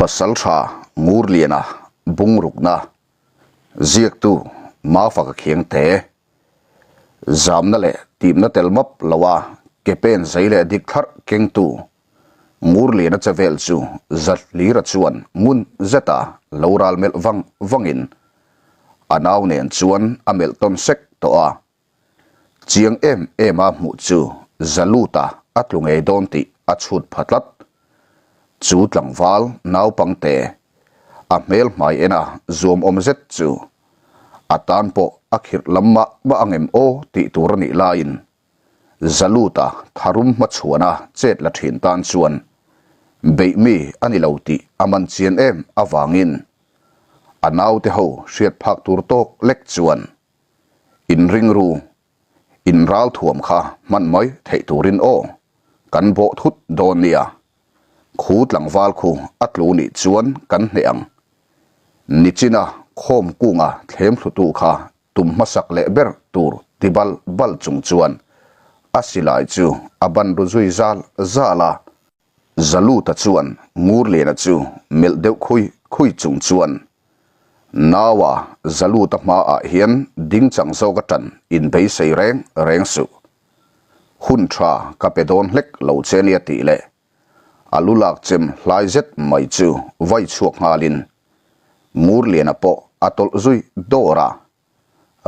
Pasaltha Ngurliana bungrukna ziaktu Mafaka Khiangte zamna leh timna tel map loa ke pen zei leh dik thlarh kengtu Ngurliana che vel chu Zahlira chuan ngun zeta lo ral melh vang vangin a nau nen chuan a melh tawn sek tawh a. Chiang em em a hmuh chu Zaluta a tlu ngei dawn tih a chhut pha tlat. Chu tlangval naupangte a hmel hmai ena zuamawm zet chu a tan pawh a khirh lam mah mah angem aw tih tur a nih laiin Zaluta tharum hmachhuana chet la thin tan chuan beih mi a ni lo tih a man chian em avangin a naute ho hriat phak tur tawk lek chuan Inring ru, in ral thuam kha hman mai theih turin aw, kan bawh thut dawn nia. Khu tlangval khu a tlu nih chuan kan hneh ang. Nichina khawm kunga thlem thlutu kha tum hmasak leh ber tur ti bal bal chung chuan a silai chu a ban ru zui zal zal a. Zaluta chuan Ngurliana chu melh deuh khui khui chung chuan Naua Zaluta hmaah hian ding chang zawk a ṭan in beisei reng reng suh. Hun ṭha ka pe dawn hlek lo che nia tih leh a lu lak chem hlai zet mai chu vai chhuak nghalin Ngurliana pawh a tawlh zui dawr a,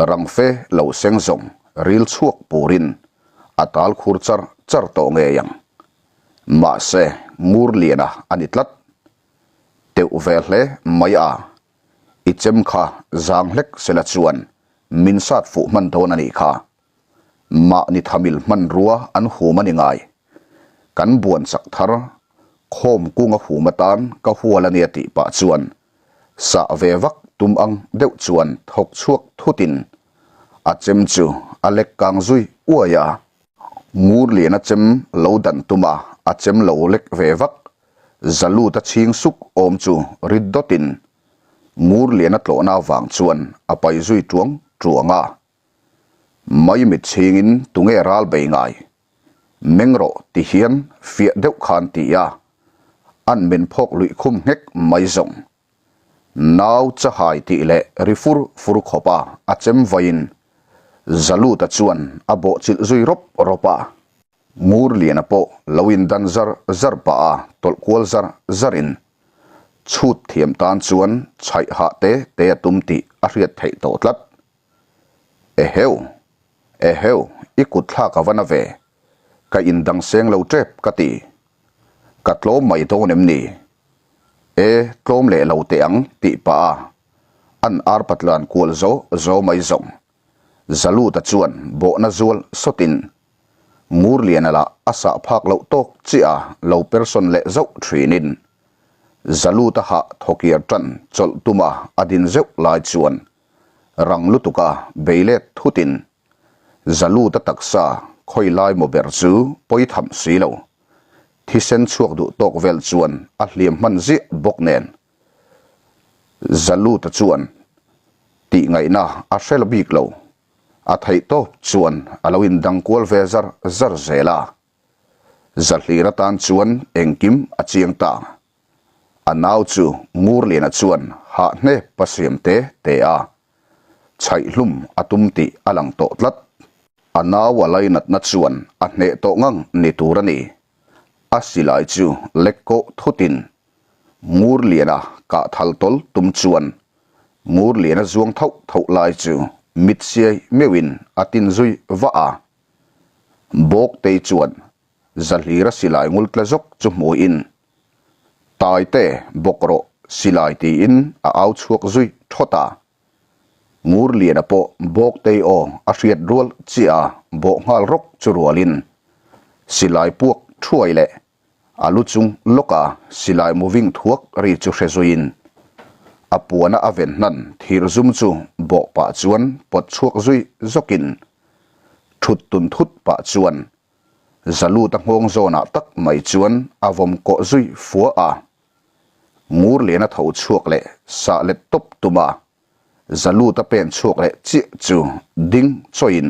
rangfe lo seng zawng ril chhuak purin a tal khur char char tawh ngei ang. Mahse Ngurliana a ni tlat. Teuh ve hle mai a, i chem kha zang hlek sela chuan min sat fuh hman dawn a nih kha. Mahni thamil hmanrua an hum a ni ngai. Kan buan chak thar, khawm kung a hum atan ka hual a nia tih pah chuan sah ve vak tum ang deuh chuan thawk chhuak thutin a chem chu a lek kang zui uai a. Ngurlian a chem lo dan tum a, a chem lo lek ve vak Zalut a chhing suk awm chu rit dawtin Ngurlian a tlawhna avang chuan a pai zui tuang tuang a. Mai mit chhingin tunge ral bei ngai? Meng rawh ti hian fiah deuh khan ti a, an min phawk luih khum nghek mai zawng. Nau chahai tih leh ri fur fur khawp a a chem vaiin Zaluta chuan a bawhchilh zui rawp rawp a. Ngurliana pawh lo indan zar zar pah a tawlh kual zar zarin chhut thiam tan chuan chhaih hah te te a tum tih a hriat theih tawh tlat. Eheu! Eheu! I kut thlak a va na ve. Ka indang seng lo tep ka ti. Ka tlawm mai dawn em ni? E, tlawm leh lo teh ang tih pah a an arpa tlan kual zo zo mai zawng. Zaluta chuan bawhna zual sawtin Ngurliana lah a sah phak loh tawk chiah a lo person leh zauh thinin Zaluta hah thawkiar tan chawlh tuma a din zeuh lai chuan rang lutuka bei let thutin Zaluta taksa khawi lai maw ber chu pawi tham si lo. Thisen chhuak duh tawk vel chuan a hliam hman ziah bawk nen. Zaluta chuan tih ngaihna a hre la bik lo. A theih tawp chuan a lo indang kual ve zar zar zel a. Zahlir atan chuan engkim a chiang ta. A nau chu Ngurliana chuan hah hnep a siam te te a. Chhaihhlum a tum tih a lang tawh tlat. A nau a lainatna chuan a hneh tawh ngang ni tur a ni. A silai chu lek kawh thutin Ngurliana kah thal tawl tum chuan Ngurliana zuang thauh thauh lai chu mit siai meuhin a tin zui vah a. Bawktei chuan Zahlira silai ngul tla zawk chu hmuhin Taite bawk rawh silai tiin a au chhuak zui thawt a. Ngurliana pawh Bawktei aw a hriat rual chiah a bawh nghal rawk chu rualin silai puak thuai leh a lu chung lawka silai moving thuak ri chu hre zuiin a puana a ven hnan thir zum chu bawh pah chuan pawt chhuak zui zawkin thut tun thut pah chuan Zaluta nghawng zawnah tak mai chuan a vawm kawh zui fua a. Ngurliana tho chhuak leh sah let tawp tum a, Zaluta pen chhuak leh chiah chu ding chawiin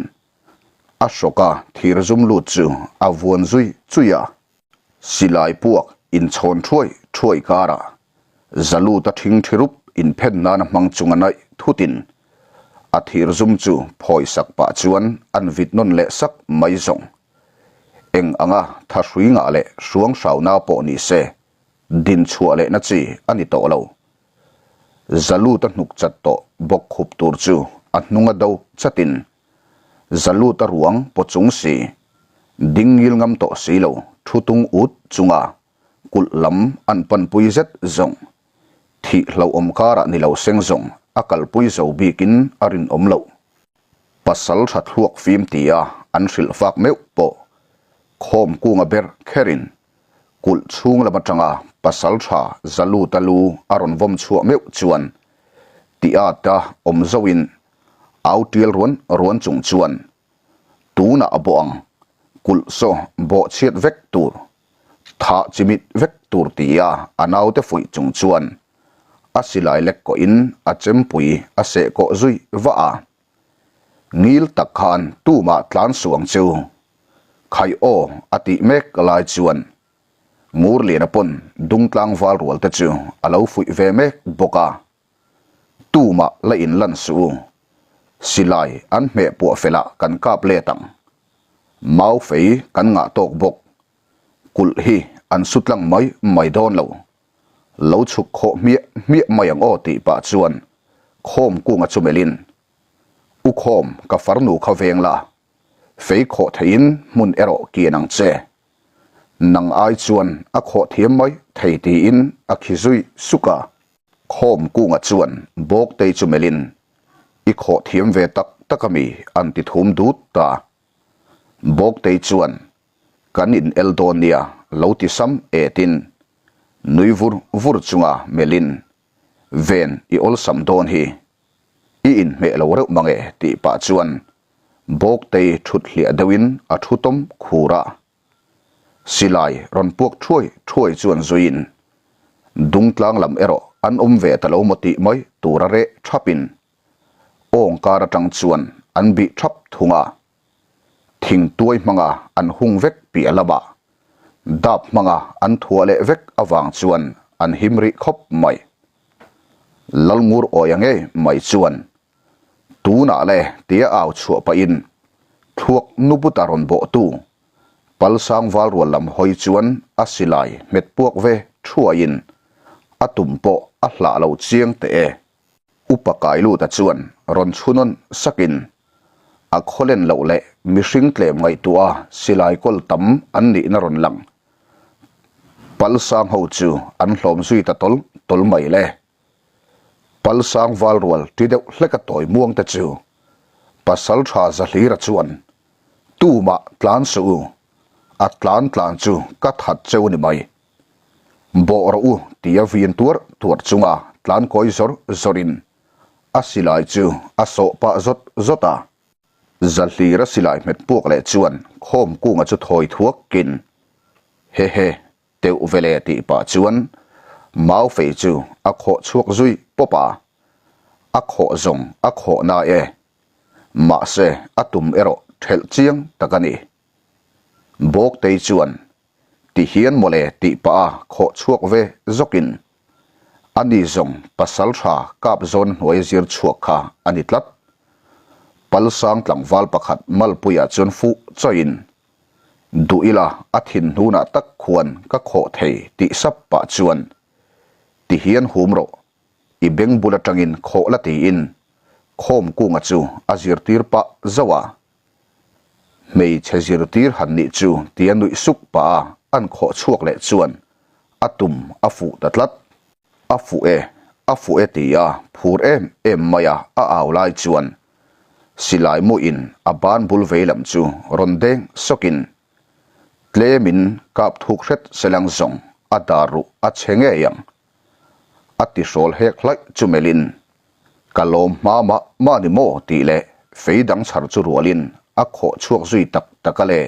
a hrawka thir zum lut chu a vuan zui chui a. Silai puak inchhawn thuai thuai karah. Zaluta ṭhingṭhi rup inphen nana hmang chunga naih thutin a thir zum chu phawi sak pah chuan an vit nawn leh sak mai zawng. Eng anga tha hrui ngah leh hruang hrauna pawh ni se, din chhuah lehna chi a ni tawh lo. Zaluta hnuk chat tawh bawk khup tur chu a hnunga do chatin Zaluta ruang paw chung si, ding ngil ngam tawh si lo thu tung ut chunga kulh lam an panpui zet zawng. Thih hlauhawm karah ni lo seng zawng a kalpui zo bikin a rinawm loh. Pasal tha thluak fim tia an hrilh fak meuh pawh khawm kunga ber kherin kulh chhung lam atanga pasal tha Zaluta lu a rawn vawm chhuah meuh chuan ti ata awm zoin au tial ruan ruan chung chuan Tunah a bawh ang, kulh saw bawh chhiat vek tur, thah chimit vek tur tia a naute fuih chung chuan a silai lek kawhin a chempui a seh kawh zui vah a. Ngil tak khan tumah tlan suh ang chu, Khaih aw a tih mek lai chuan Ngurliana pawn Dungtlang val rual te chu a lo fuih ve mek bawk a. Tumah la in lan suh u. Silai an hmeh puah felah kan kap let ang. Mau fei kan ngah tawk bawk. Kulh hi an su tlang mai mai dawn lo. Lo chhuk khawh hmiah hmiah mai ang aw tih pah chuan khawm kunga chu melhin, U khawm ka farnu kha veng la, fei khawh theihin hmun erawh kian ang che. Nang ai chuan a khawh thiam mai thei tiin a khi zui suk a. Khawm kunga chuan Bawktei chu melhin, I khawh thiam ve tak tak a mi? an ti thum dut ta. Bawktei chuan, Kan in el dawn nia, lo ti sam etin nui vur vur chunga melhin, Ven i awlsam dawn hi, i inhmeh lo reuh mange tih pah chuan Bawktei thut hliah deuhin a thu tawm khur a. Silai rawn puak thuai thuai chuan zuiin Dungtlang lam erawh an awm ve ta lo maw tih mai tura reh thapin awng kar atang chuan an bih thap thung a. Thingtuai hmanga an hung vek piah lamah dap hmanga an thuah leh vek avang chuan an him rih khawp mai. Lalngur awia ngei mai chuan Tunah le tia au chhuah pahin thluak nubuta rawn bawhtu Palsang valrual lam hawi chuan a silai hmet puak ve thuaiin a tum pawh a hlah lo chiang teh e. Upa Kailuta chuan rawn chhunawn sakin a khawlen loh leh mihring tlem ngaihtuah a silai kawl tam an nihna rawn lang Palsang ho chu an hlawm zui ta tawl tawl mai le. Palsang valrual ti deuh hlek a tawi muang te chu pasal tha Zahlira chuan Tumah tlan suh u, a tlan tlan chu ka that cheu ni mai. Bawh rawh u tia vin tuar tuar chunga tlan kawi zawr zawrin a silai chu a sawh pah zawt zawt a. Zahlira silai hmet puak leh chuan khawm kunga chu thawi thuakin Hehe Teuh vele tih pah chuan mau fei chu a khawh chhuak zui pawp a, a khawh zawng a khawh na e. Mahse a tum erawh thelh chiang tak a ni. Bawktei chuan ti hian mawle tih pah a khawh chhuak ve zawkin a ni zawng pasal tha kap zawn hnuai zir chhuak kha a ni tlat. Palsang tlangval pakhat malpuiah chuan fuh chawiin Duh ila a thin hnunah tak khuan ka khawh thei tih sap pah chuan ti hian hum rawh, i beng bul atangin khawh la tiin khawm kunga chu a zirtir pah zauh a. Hmeichhe zirtir han nih chu tia nuih suk pah a an khawh chhuak leh chuan a tum a fuh ta tlat. A fuh e, a fuh e tia phur em em maia a au lai chuan silai muin a ban bul vei lam chu rawn deng sawkin tlemin kap thuk hret selang zawng a dar ruh a chhe ngei ang. A ti hrawl hek hlaih chu melhin ka lawm hma mah mah ni maw tih leh fei dang chhar chu rualin a khawh chhuak zui tak tak a le.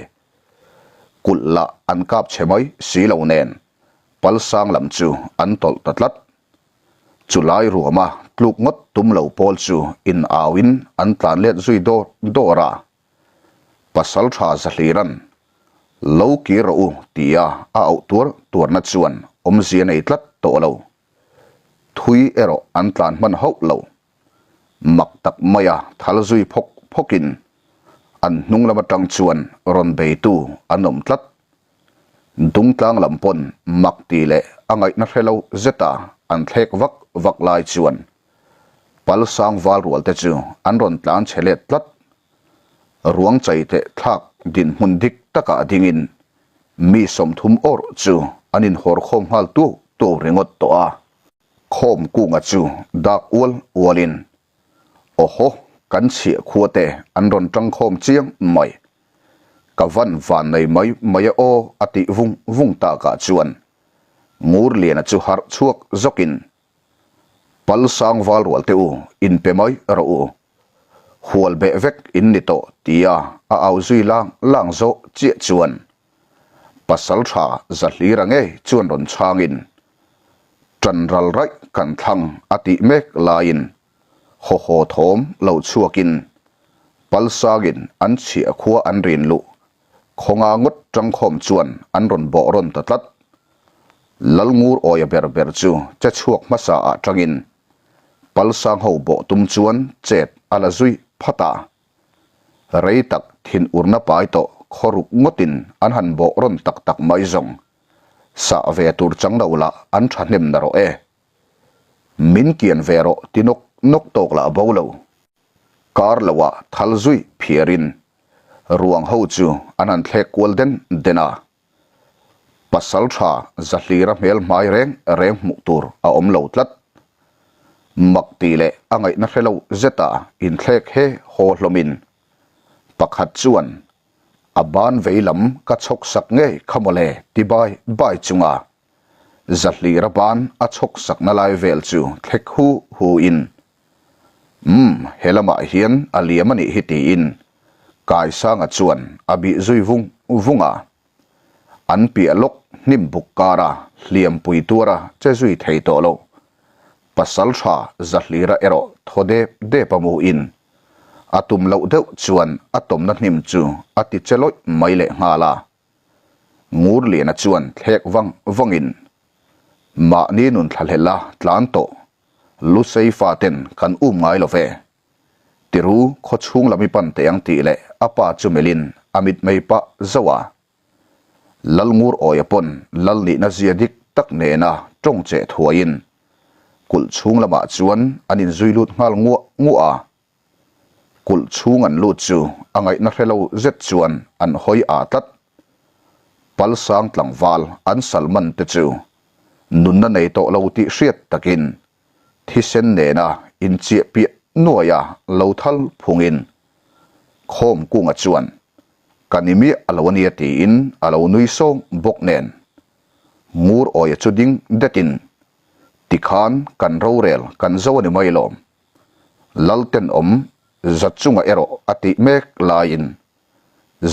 Kulh lah an kap chhe mai si lo nen Palsang lam chu an tawlh ta tlat. Chulai ruama tluk ngawt tum lo pawl chu in auin an tlan let zui dawr dawr a. Pasal tha Zahliran, Lo kir rawh u tia a auh tuar tuarna chuan awmzia nei tlat tawh lo. Thui erawh an tlan hman hauh lo. Mak tak maia thal zui phawk phawkin an hnung lam atang chuan rawn beitu an awm tlat. Dungtlang lam pawn mak ti leh a ngaihna hre lo zeta an thlek vak vak lai chuan Palsang val rual te chu an rawn tlan chhe let tlat. Ruang chai teh thlak dinhmun dik takah dingin mi 30 awrh chu an inhawr khawm nghal tuau tuau ringawt tawh a. Khawm kunga chu dak ual ualin, Awhaw, kan chhiah khua te an rawn tang khawm chiang mai. Ka van van nei mai mai a aw a tih vung vung takah chuan Ngurliana chu harh chhuak zawkin, Palsang val rual teh u, inpe mai rawh u. Hual beh vek in ni tawh tia a au zui lang lang zawh chiah chuan pasal tha Zahlira ngei chuan rawn chhangin tan ral raih kan thlang a tih mek laiin haw haw thawm lo chhuakin Palsangin an chhiah khua an rin luh khawnga ngawt tangkhawm chuan an rawn bawh rawn ta tlat. Lalngur awia ber ber chu che chhuak hmasa ah tangin Palsang ho bawh tum chuan chet a la zui phat a. Rei tak thin urna pai tawh khaw ruk ngawtin an han bawh rawn tak tak mai zawng. Sah ve tur chang lo lah an thahnem na rawh e. Min kian ve rawh ti nawk nawk tawk lah bo lo. Kar lo ah thal zui phiarin ruang ho chu an han thlek kual den den a. Pasal tha Zahlira hmel hmai reng reng hmuh tur a awm lo tlat. Mak tih leh a ngaihna hre lo zeta inthlek he haw hlawmin pakhat chuan a ban vei lam ka chhawk sak ngei kha mawle ti bai bai chunga Zahlira ban a chhawk sakna lai vel chu thlek hu hu in Umm, he lamah hian a liam a nih hi tiin Kaisanga chuan a bih zui vung vung a. An piah lawk hnim buk kara hliampui tuara che zui thei tawh lo. Pasal tha Zahlira erawh thaw dep dep a mu in a tum loh deuh chuan a tawmna hnim chu a ti che lawih mai leh nghal a. Ngurliana chuan thlek vang vangin mahni nun thlahlel a tlan tawh Lusei faten kan um ngai lo ve. Tiru khaw chhung lam i pan teh ang tih leh a pa chu melhin a mitmei pah zauh a. Lalngur awia pawn lal nihna zia dik tak nena tawng cheh thuaiin kulh chhung lamah chuan an inzui lut nghal nguah nguah a. Kulh chhung an lut chu a ngaihna hre lo zet chuan an hawi aa tlat. Palsang tlangval an sal man te chu nunna nei tawh lo tih hriat takin thisen nena inchiah piah nuaia lo thal phungin Khawm kunga chuan ka ni miah a lo ania tiin a lo nui sawng bawk nen Ngur awia chu ding detin tikhan kan rorel kan zo a ni mai lawm. Laltenawm Zachunga erawh a tih mek laiin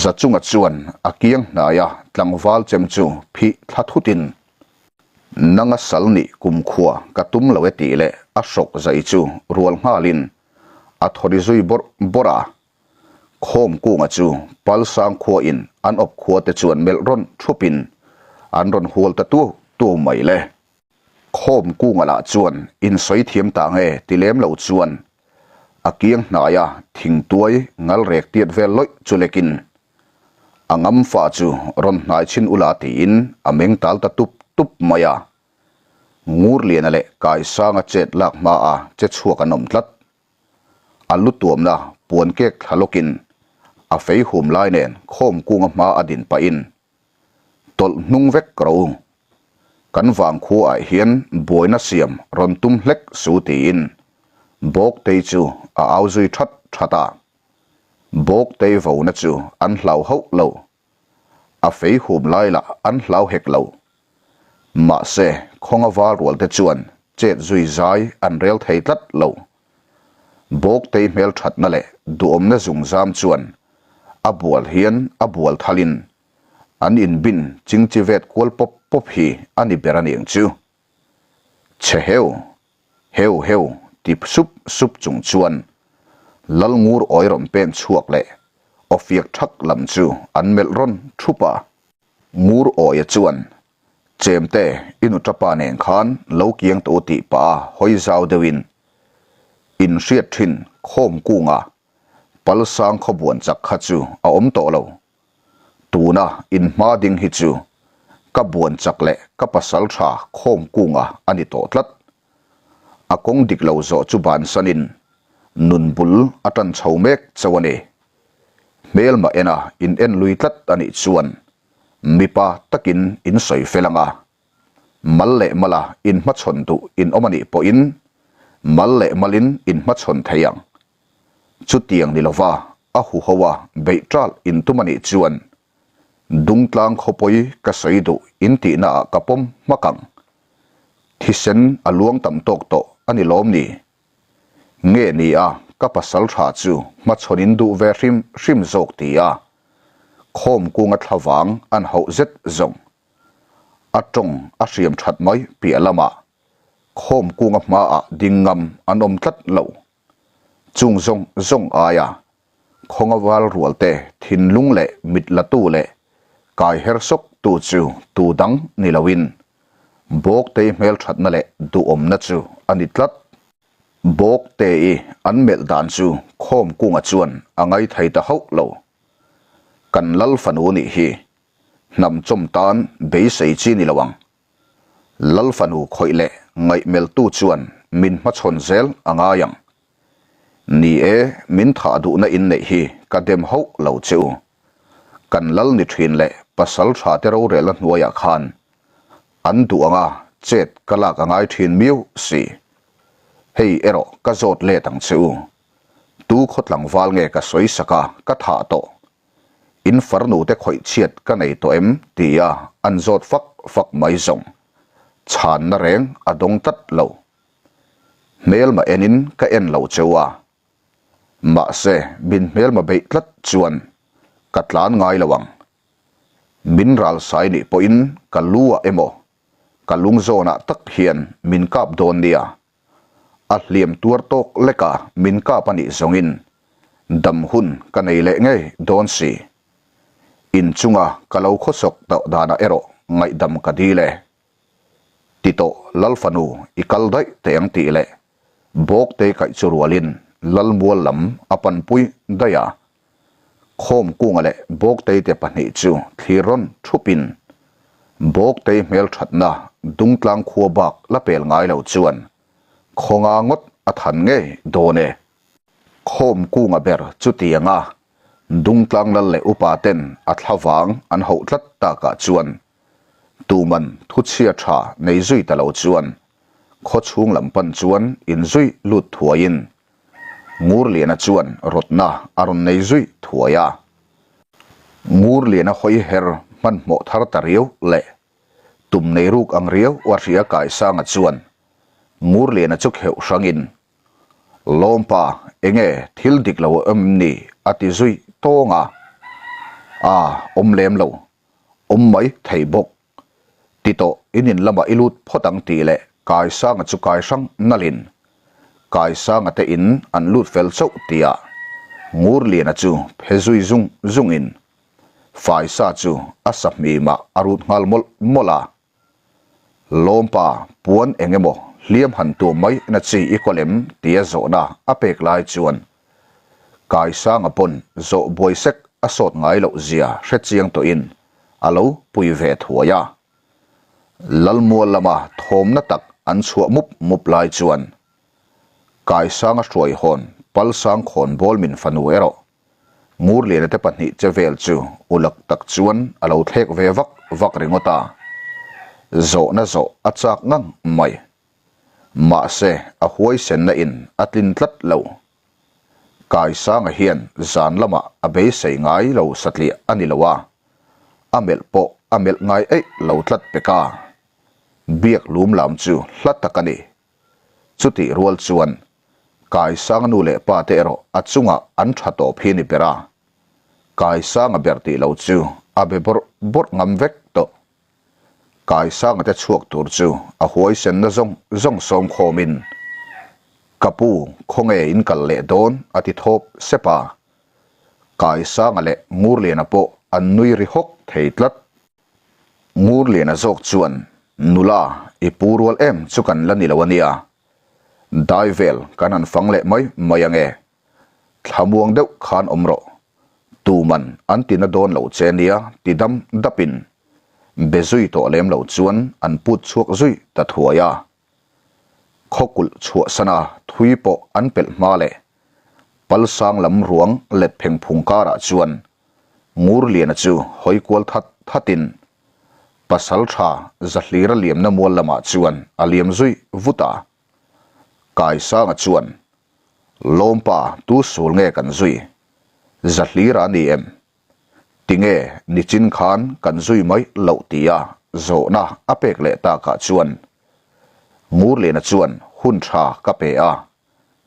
Zachunga chuan a kiang hnaia tlangval chem chu phih thla thutin Nanga sal nih kumkhua ka tum lo e tih leh a hrawk zai chu rual nghalin a thawri zui bawrh bawrh a. Khawm kunga chu Palsang khuain an awp khua te chuan melh rawn thupin an rawn hual ta tuau tuau mai le. Khawm kunga lah chuan insawi thiam ta nge ti lem lo chuan a kiang hnaia thingtuai ngal rek tiat vel lawih chu lekin a ngam fa chu rawn hnai chhin ula tiin a meng tal ta tup tup mai a. Ngurliana leh Kaisanga chet lak hmaa che chhuak an awm tlat. A lu tuamna puan kek thla lawkin a fei hum lai nen khawm kunga hma a din pahin Tawlh hnung vek ro. Kan vangkhua ah hian buaina siam rawn tum hlek su tiin Bawktei chu a au zui that that a. Bawktei vona chu an hlau hauh lo. A fei hum lai lah an hlau hek lo. Mahse khawnga val rual te chuan chet zui zai an rel thei tlat lo. Bawktei hmel thatna leh duhawmna zungzam chuan a bual hian a bual thalin an inbin chingchi vet kual pawp pawp hi a ni ber a niang chu. Chhe heu, heu heu ti sup sup chung chuan Lalngur awi rawn pen chhuak leh awfiak thak lam chu an melh rawn thup a. Ngur awia chuan. Chemte, i nu tapa nen khan lo kiang tawh u tih pah a hawi zau deuhin in hriat thin khawm kunga Palsang khawbuan chak kha chu a awm tawh lo. Tuna in hma ding hi chu ka buan chak leh ka pasal tha khawm kunga a ni tawh tlat. A kawng dik lo zawh chu bansanin nun bul a tan chho mek chauh a ni. Hmelma ena in en lui tlat a nih chuan mipa takin in sawi fel ang a, mal leh mala in hmachhawn duh in awm a nih pawhin mal leh malin in hmachhawn thei ang. Chutiang ni lova a huho a beih ṭalh in tum a nih chuan Dungtlang khawpawi ka sawi duh in tihna ah ka pawm hmak ang. Thisen a luang tam tawk tawh a ni lawm ni? Nge ni a ka pasal tha chu hmachhawn in duh ve hrim hrim zawk ti a khawm kunga thlavang an hauh zet zawng. A tawng a hriam that mai piah lamah khawm kunga hmaah ding ngam an awm tlat lo. Chung zawng zawng aia khawnga val rual te thinlung leh mit la tu leh kai her sawk tu chu tu dang ni loin Bawktei hmelthatna leh duhawmna chu a ni tlat. Bawktei an melh dan chu khawm kunga chuan a ngaithei ta hauh lo. Kan lal fanu nih hi hnam chawm tan beisei chi ni lo ang. Lal fanu khawih leh ngaihmeltu chuan min hmachhawn zel a ngai ang. Ni e, min thah duhna in neih hi ka dem hauh lo che u. Kan lal ni thin leh pasal tha te rorelna hnuaiah khan an duh anga chet ka lak a ngai thin miau si. Hei erawh ka zawt let ang che u. Tu khaw tlangval nge ka sawi sak a, ka thah tawh. In farnu te khawih chhiat ka nei tawh em? tia an zawt fak fak mai zawng. Chhanna reng a dawng tlat lo. Hmelma enin ka en lo cheu a. Mahse, min hmelma beih tlat chuan ka tlan ngai lo ang. Min ralsai nih pawhin ka lu ah emaw, ka lung zawnah tak hian min kap dawn nia. A hliam tuar tawk leka min kap a nih zawngin dam hun ka nei leh ngei dawn si. Inchunga ka lo khawsawk tawh danah erawh ngaihdam ka dil e. Ti tawh Lal fanu i kal daih teh ang tih leh Bawkte kaih chu rualin Lalmual lam a panpui daih a. Khawmkunga leh Bawktei te pahnih chu thlir rawn thupin Bawktei hmelthatna Dungtlang khua bak la pel ngai lo chuan khawnga ngawt a than ngei dawn e. Khawmkunga ber chutianga Dungtlang lal leh upa ten a thlavang an hauh tlat takah chuan tuman thuchhia tha nei zui ta lo chuan khawchhung lam pan chuan inzui lut thuaiin Ngurliana chuan rawtna a rawn nei zui thuai a. Ngurliana hawi her hmanhmawh thar ta riau leh tum nei ruk ang riau a hria Kaisanga chuan Ngurliana chu kheuh hrangin, Lawmpa, enge thil dik lo a awm em ni? a ti zui tawng a. A, awm lem lo. Awm mai thei bawk. Ti tawh, in in lamah i lut phawt ang tih leh Kaisanga chu kai hrang nalhin Kaisanga te in an lut fel chauh tihah Ngurliana chu phe zui zung zungin Faisa chu a sahmimah a rut nghal mawlh mawlh a. Lawmpa, puan eng emaw hliam han tuam mai na chi i kawl em tia zawhna a pek lai chuan Kaisanga pawn zawh buai sek a sawt ngai loh zia hre chiang tawhin a lo pui ve thuai a. Lalmual lama thawmna tak an chhuah mup mup lai chuan Kaisanga hruai hawn Palsang khawnbawl min fanu erawh Ngurliana te pahnih che vel chu ulak tak chuan a lo thlek ve vak vak ringawt a. Zawhna zawh a chak ngang mai. Mahse a huaisenna in a tlin tlat lo. Kaisanga hian zan lamah a beisei ngai lo satliah a ni lo a, a melh pawh a melh ngai eih lo tlat pek a. Biak lum lam chu hla tak a ni. Chutih rual chuan Kaisanga nu leh pa te erawh a chungah an tha tawp hi ni ber a. Kaisanga ber tih lo chu a be bawrh bawrh ngam vek tawh. Kaisanga te chhuak tur chu a huaisenna zawng zawng sawm khawmin, Ka pu, khawnge in kal leh dawn? a ti thawp sep a. Kaisanga leh Ngurliana pawh an nui ri hawk thei tlat. Ngurliana zawk chuan, Nula, i pu rual em chu kan la ni lo a nia. Dai vel kan han fang leh mai mai ange. Thlamuang deuh khan awm rawh. Tuman an ti na dawn lo che nia ti dam dapin be zui tawh lem lo chuan an put chhuak zui ta thuai a. Khawkulh chhuahsana thui pawh an pelh hma leh Palsang lam ruang let pheng phung karah chuan Ngurliana chu hawi kual that thatin Pasaltha Zahlira liamna mual lamah chuan a liam zui vut a. Kaisanga chuan Lawmpa tu sul nge kan zui? Zahlira a ni em? Tinge nichin khan kan zui mai loh tia zawhna a pek leh takah chuan Ngurliana chuan hun tha ka pe a,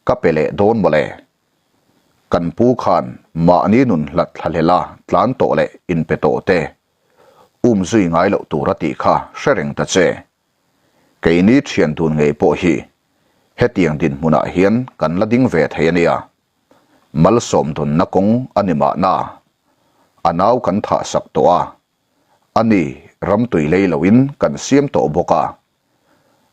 ka pe leh dawn mawle. Kan pu khan mahni nun hlat thlahlel a tlan tawh leh inpe tawh te um zui ngai loh tur a tih kha hre reng ta che. Keini thian dun ngei pawh hi hetiang dinhmunah hian kan la ding ve thei a nia. Malsawm dunna kawng a ni mahna, a nau kan thah sak tawh a, a ni ramtui lei loin kan siam tawh bawk a,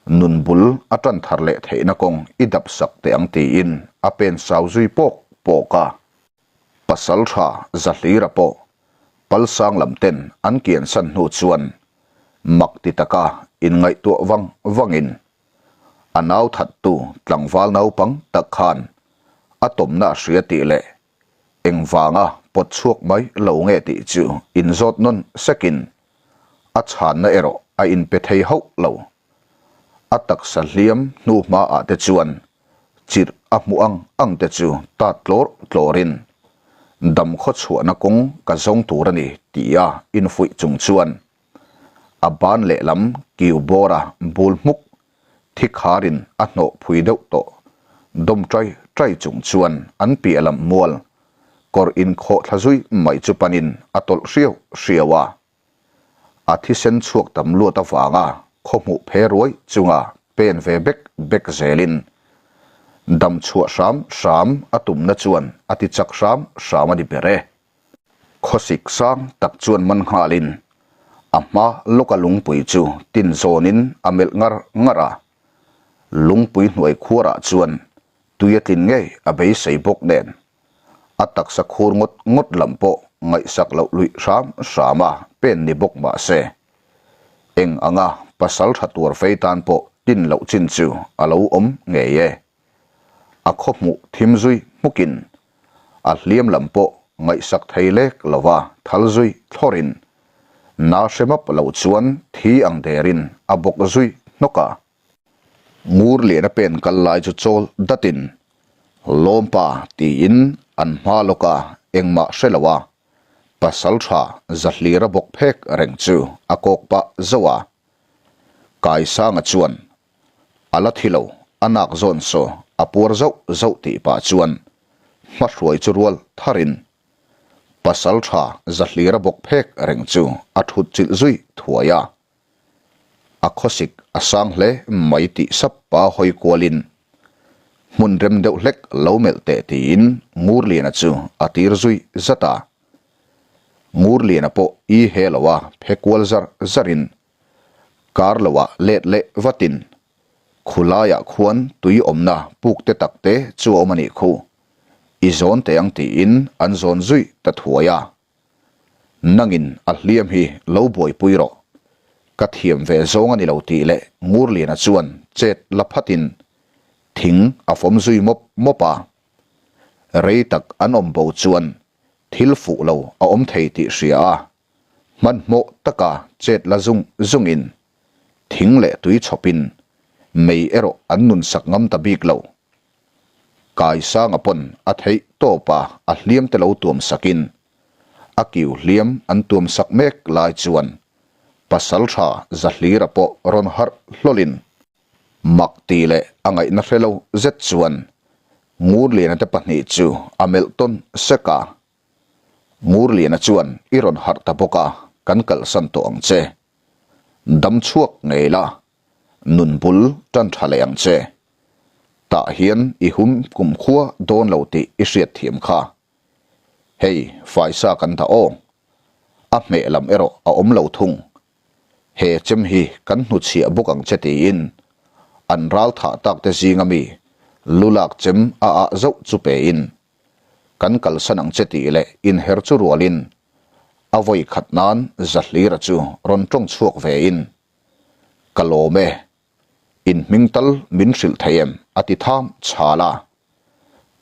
nun bul a tan thar leh theihna kawng i dap sak teh ang tiin a pen sau zui pawk pawk a. Pasal tha Zahlira pawh Palsang lam ten an kiansan hnu chuan mak ti taka inngaihtuah vang vangin A nau thattu tlangval naupang tak khan a tawmna a hria tih leh engvanga pawt chhuak mai lo nge tih chu inzawt nawn sekin a chhanna erawh a inpe thei hauh lo. A taksa hliam hnu hmaah te chuan chirh a hmuh ang ang te chu tat tlawr tlawrin dam khaw chhuahna kawng ka zawng tur a ni tia infuih chung chuan A ban lehlam kiu bawra bul hmuk thi kharin a hnawh phui deuh tawh. Dawm ṭai ṭai chung chuan an piah lam mual kawr inkhawh thla zui mai chu panin a tawlh hriau hriau a. A thisen chhuak tam luat avanga khaw hmuh phe ruai chunga pen ve bek bek zelin dam chhuah hram hram a tumna chuan a ti chak hram hram a ni ber e. Khawsik sang tak chuan man nghalin a hma lawka lungpui chu tin zawnin a melh ngar ngar a. Lungpui hnuai khuarah chuan tui a tlin ngei a beisei bawk nen a taksa khur ngawt ngawt lam pawh ngaihsak loh luih hram hram a pen ni bawk mah se eng anga pasal tha tuar fei tan pawh tin loh chin chu a lo awm ngei e. A khaw hmuh thim zui hmukin A hliam lam pawh ngaihsak thei lek lova thal zui thlawrin na hre map lo chuan thi ang derin a bawk zui hnawk a. Ngur lian a pen kal lai chu chawl datin Lawmpa tiin an hma lawka engmah hre lo a pasal tha Zahlira bawk phek reng chu a kawk pah zauh a. Kaisanga chuan A la thi lo, a nak zawn saw a puar zauh zauh tih pah chuan hmahruai chu rual tharin pasal tha Zahlira bawk phek reng chu a thut chilh zui thuai a. A khawsik a sang hle mai tih sap pa hawi kualin hmun rem deuh hlek lo melh teh tiin Ngurliana chu a tir zui zat a. Ngurliana pawh i he lo a phe kual zar zarin Kar loah let leh vatin khulaiah khuan tui awmna puk te tak te chu a awm a nih khu. I zawn teh ang tiin an zawn zui ta thuai a. Nangin a hliam hi lo buaipui rawh. Ka thiam ve zawng a ni lo tih leh Ngurliana chuan chet la phatin thing a fawm zui mawp mawp a. Rei tak an awm bo chuan thil fuh lo a awm thei tih hria a. Hmanhmawh taka chet la zung zungin thing leh tui chhawpin mei erawh an nun sak ngam ta bik lo. Kaisanga pawn a theih tawp a a hliam te lo tuam sakin a kiu hliam an tuam sak mek lai chuan Pasaltha Zahlira pawh rawn harh hlawlin mak ti leh a ngaihna hre lo zet chuan Ngurliana te pahnih chu a melh tawn sek a. Ngurliana chuan i rawn harh ta bawk a, kan kalhsan tawh ang che. Dam chhuak ngei la, nun bul tan tha leh ang che. Tah hian i hum kumkhua dawn lo tih i hriat thiam kha. Hei, faisa kan dah aw. A hmeh lam erawh a awm lo thung. He chem hi kan hnuchhiah bawk ang che tiin an ral thah tak te zinga mi lulak chem a ah zauh chu pein kan kalsan ang che tih leh inher chu rualin a vawi khat nan Zahlira chu rawn tawng chhuak vein Ka lawm e, in hming tal min hrilh thei em? a ti tham chhal a.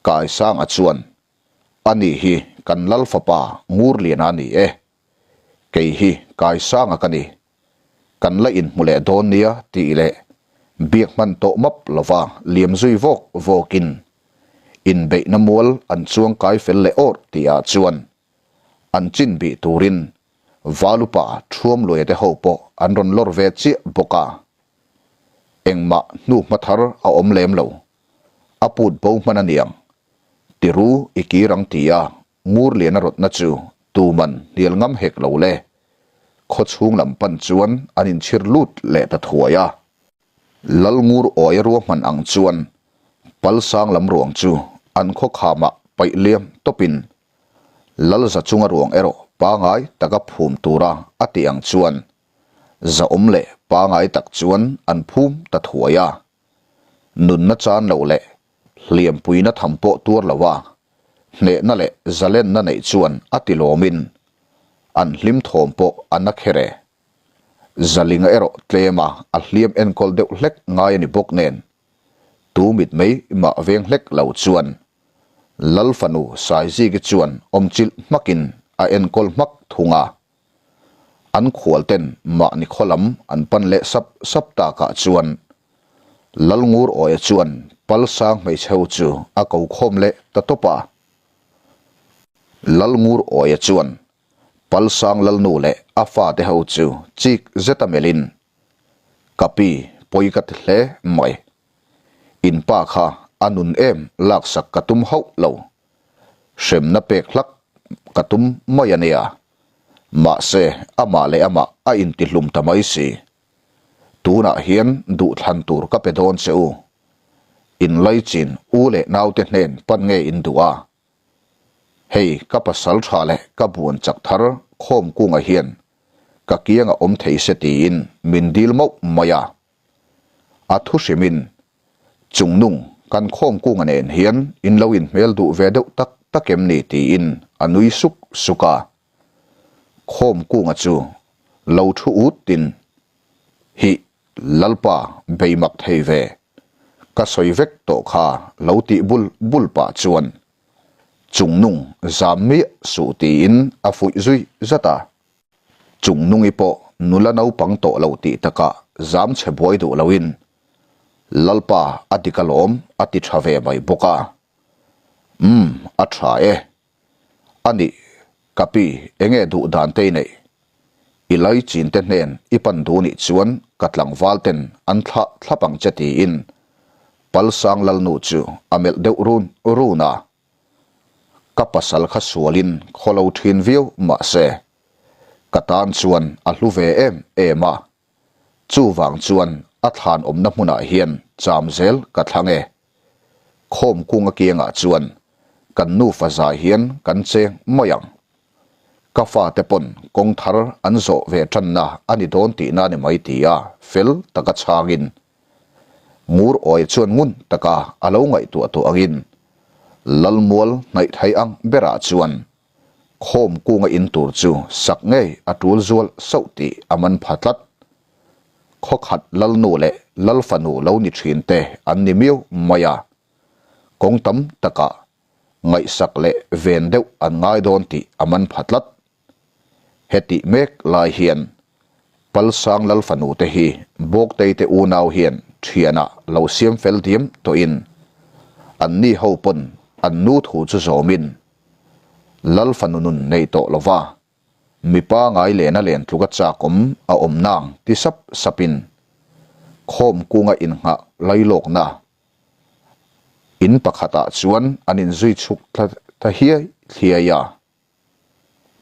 Kaisanga chuan Ani hi kan lal fapa Ngurliana a ni e. Kei hi Kaisanga ka ni. Kan la inhmu leh dawn nia tih leh biak hman tawh map lova liam zui vawk vawkin inbeihna mual an chuang kai fel leh awrh tihah chuan an chin bih turin Valupa Thuamluaia te ho pawh an rawn lawr ve chiah bawk a. Engmah hnuhma thar a awm lem lo. A put bo hman a niang. Tiru i kir ang ti a Ngurliana rawtna chu tuman hnial ngam hek lo le. Khaw chhung lam pan chuan an inchhir lut leh ta thuai a. Lal Ngur awia ruahman ang chuan Palsang lam ruang chu an khaw khamah paih liam tawpin Lalza chunga ruang erawh pangai taka phum tura a tih ang chuan zahawm leh pangai tak chuan an phum ta thuai a. Nunna chan loh leh hliampuina tham pawh tuar lo a, hnehna leh zalenna neih chuan a ti lawmin an hlim thawm pawh a na kher e. Zalinga erawh tlema a hliam enkawl deuh hlek ngai a ni bawk nen, tu mit mai mah veng hlek lo chuan Lal fanu Saiziki chuan awmchilh hmakin a enkawl hmak thung a. An khual ten mahni khaw lam an pan leh sap sap takah chuan Lalngur Awia chuan Palsang hmeichhe ho chu a ko khawm leh ta tawp a. Lalngur Awia chuan Palsang Lalnu leh a fate ho chu chik zeta melhin, Ka pi, pawi ka ti hle mai. In pa kha a nun em laksak ka tum hauh lo. Hremna pek hlak ka tum mai a nia. Mahse, amah leh amah a intihlum ta mai si. Tunah hian duhthlan tur ka pe dawn che u. Inlaichin u leh naute hnen pan nge in duh a? Hei ka pasal tha leh ka buan chak thar khawm kunga hian ka kianga awm thei se tiin min dil mauh mai a. A thu hrimin Chungnung kan khawm kunga nen hian in lo inhmel duh ve deuh tak tak em ni tiin a nui suk suk a. Khawm kunga chu lo thu ut tin Hih Lalpa bei mak thei ve ka sawi vek tawh kha lo tih bul bul pah chuan Chungnung zam miah suh tiin a fuih zui zat a. Chungnungi pawh nula naupang tawh lo tih takah zam chhe buai duh loin Lalpa a dik alawm a ti tha ve mai bawk a. Umm a tha e. A nih, ka pi enge duh dan te i neih? I laichin te hnen i pan duh nih chuan ka tlangval ten an thlah thlap ang che tiin Palsang Lalnu chu a melh deuh run run a. Ka pasal kha sualin khaw lo thin viau mahse ka tan chuan a hlu ve em em a, chuvang chuan a thlan awmna hmunah hian cham zel ka thlang e. Khawm kunga kiangah chuan kan nufa zai hian kan cheng mai ang. Ka fate pawn kawng thar an zawh ve tanna a ni dawn tihna a ni mai tia fel taka chhangin Ngur awi chuan ngun taka a lo ngaihtuah tawh angin Lalmual hnaih thei ang berah chuan khawm kunga in tur chu sak ngei a tul zual sauh tih a man pha tlat. Khawkhat Lalnu leh Lalfanu lo ni thin te an ni miau mai a, kawng tam takah ngaihsak leh ven deuh an ngai dawn tih a man pha tlat. Hetih mek lai hian Palsang Lalfanu te hi Bawktei te unau hian thianah lo siam fel diam tawhin an ni ho pawn an nu thu chu zawmin Lalfanu nun nei tawh lova mipa ngai lena len tluka chakawm a awm nang ti sap sapin khawm kunga innghah lailawkna in pakhatah chuan an inzui chhuk thla ta hiai thliai a.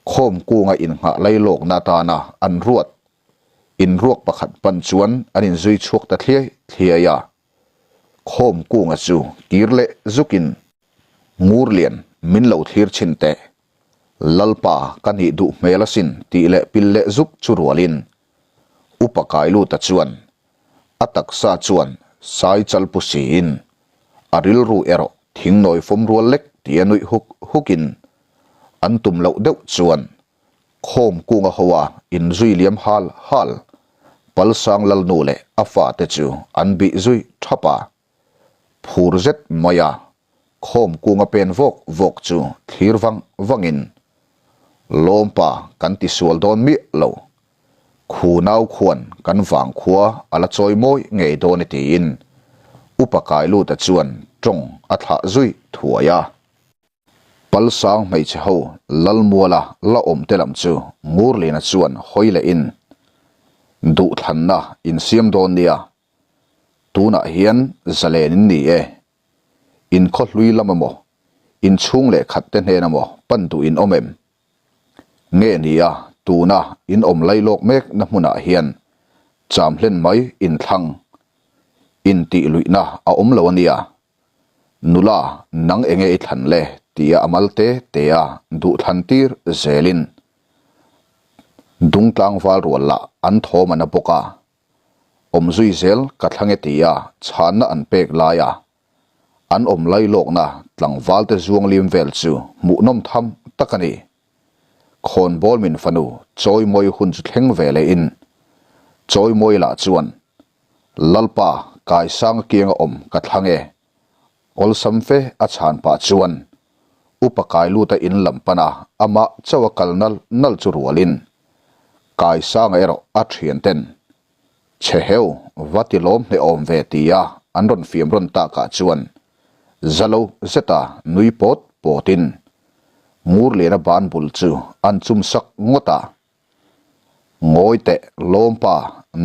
Khawm kunga innghah lailawkna atana an ruat inruak pakhat pan chuan an inzui chhuak ta thliai thliai a. Khawm kunga chu kir leh zukin, Ngurlian, min lo thlir chhin teh. Lalpa ka nih duh hmel asin tih leh pil leh zuk chu rualin. Upa Kailuta chuan a taksa chuan sai chal pu siin a rilru erawh thingnawi fawm rual lek tia nuih huk hukin an tum loh deuh chuan khawm kunga hoa inzui liam hal hal Palsang Lalnu leh a fate chu an bih zui thap a. Phur zet mai a, khawm kunga pen vawk vawk chu thlir vang vangin, Lawmpa kan ti sual dawn miah lo. Khu nau khuan kan vang khua a la chawi mawi ngei dawn e tiin Upa Kailuta chuan tawng a thlah zui thuai a. Palsang hmeichhe ho Lalmuala la awm te lam chu Ngurliana chuan hawi lehin, Duhthlanna insiam dawn nia, Tunah hian zalen in ni e. In khaw hlui lam emaw, in chhung leh khat te hnen emaw pan duh in awm em? Nge nia tuna in awm lai lawk mek na hmunah hian cham hlen mai in thlang in tih luihna a awm lo ania. Nula nang enge i thlan le tia a mal te te a duh thlan tir zelin Dungtlangval rual lah an thawm a na bawk a. Awm zui zel ka thlang e tia chhanna an pek laia an awm lailawkna tlangval te zuang lim vel chu hmuhnawm tham tak a ni. Khawnbawl min fanu chawimawi hun chu thleng ve lehin chawimawi lah chuan Lalpa Kaisanga kianga awm ka thlang e Awlsam fe a chhan pah chuan Upa Kailuta in lam pana amah chauh a kal nal nal chu rualin Kaisanga erawh a thian ten Chhe heu va ti lawm hnehawm ve tia an rawn fiam rawn takah chuan zalo zeta nui pawt pawtin Ngurliana ban bul chu an chum sak ngawt a. Ngawi teh Lawmpa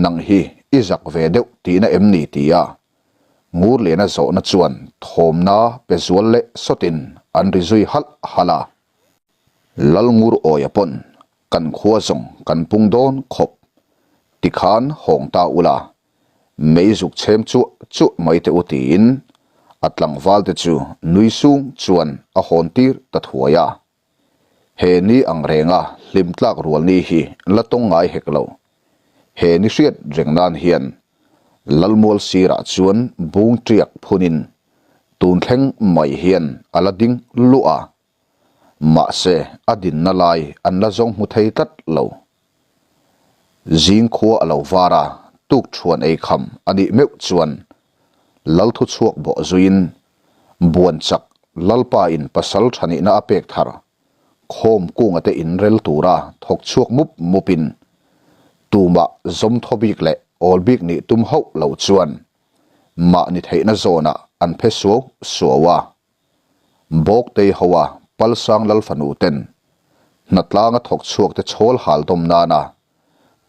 nang hi i zak ve deuh tihna em ni tia Ngurliana zawhna chuan thawmna pe zual leh sawtin an ri zui halh halh a. Lal Ngur Awia pawn kan khua zawng kan pung dawn khawp tikhan hawng ta ula mei zuk chhem chuah chuah mai teh u tiin a tlangval te chu nui sung chuan a hawn tir ta thuai a. He ni ang renga hlim tlak rual ni hi la tawng ngai hek lo. He ni hriat reng nan hian Lalmual sirah chuan bung tiak phunin tun thleng mai hian a la ding luah a. Mahse a dinna lai an la zawng hmu thei tlat lo. Zing khua a lo var a, tuk thuan ei kham a nih meuh chuan Lalthu chhuak bawh zuiin Buan chak Lalpa in pasal tha nihna a pek thar khawm kunga te in rel tura thawk chhuak mup mup in tumah zawm thaw bik leh awl bik nih tum hauh lo chuan mahni theihna zawnah an phe suau suau a. Bawktei hoa Palsang Lalfanu ten hnatlanga thawk chhuak te chhawl hal dawm nana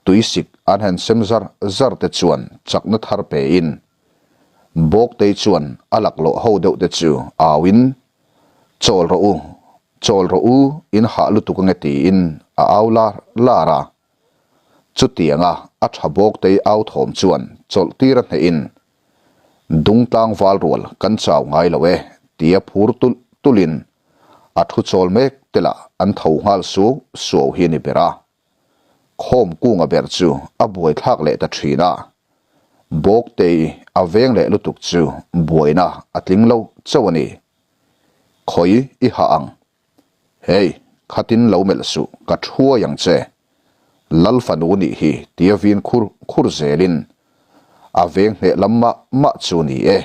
tuisik an han sem zar zar te chuan chakna thar pe in Bawktei chuan a laklawh ho deuh te chu au in, Chawl rawh u, chawl rawh u, in hah lutuk ange tiin a au lar lar a. Chutianga a tha Bawktei au thawm chuan chawlh tir a hneh in, Dungtlang val rual kan chau ngai lo e tia phur tulh tulh in a thu chawl mek te lah an tho nghal suau suau hi a ni ber a. Khawm kunga ber chu a buaithlak leh ta thin a, Bawktei a veng leh lutuk chu buaina a tling lo chauh a ni. Khawi i hah ang. Hei, khatin lo melh suh, ka thuai ang che. Lal fanu nih hi tia vin khur khur zelin a veng hneh lam mah mah chu ni e.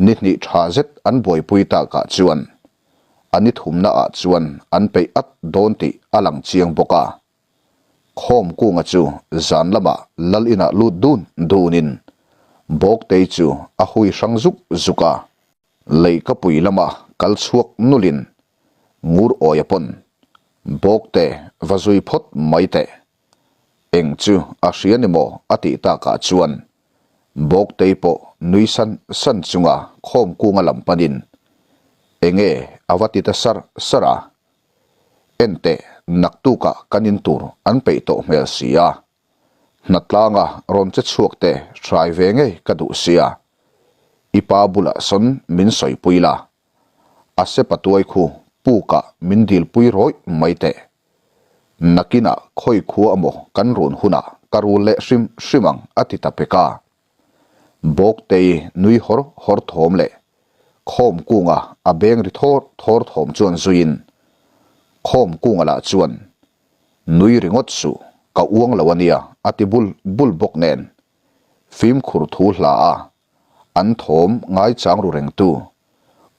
Ni hnih tha zet an buaipui takah chuan a ni thumna ah chuan an peih at dawn tih a lang chiang bawk a. Khawm kunga chu zan lamah lal inah lut dun dunin Bawktei chu a hui hrang zuk zuk a. Leikapui lama kal chhuak nulin Ngur Awia pawn Bawkte va zui phawt mai teh. Eng chu a hria ni maw a tih takah chuan Bawktei pawh nui san san chunga khawm kunga lam panin enge a va ti ta sar sar a, Enteh naktukah kan in tur an peih tawh hmel si a, hnatlanga rawn che chhuak te hrai ve ngei ka duh sia, i pa bulah sawn min sawipui la, a sepa tuai khu pukah min dilpui rawih mai teh. Nakinah khawi khua emaw kan run hunah ka rul leh hrim hrim ang a ti ta pek a. Bawktei nui hawr hawr thawm leh khawm kunga a beng ri thawr thawr thawm chuan zuiin khawm kunga lah chuan Nui ringawt suh, ka uang lo a nia a ti bul bul bawk nen. Fimkhur thu hla a, an thawm ngaichang ru rengtu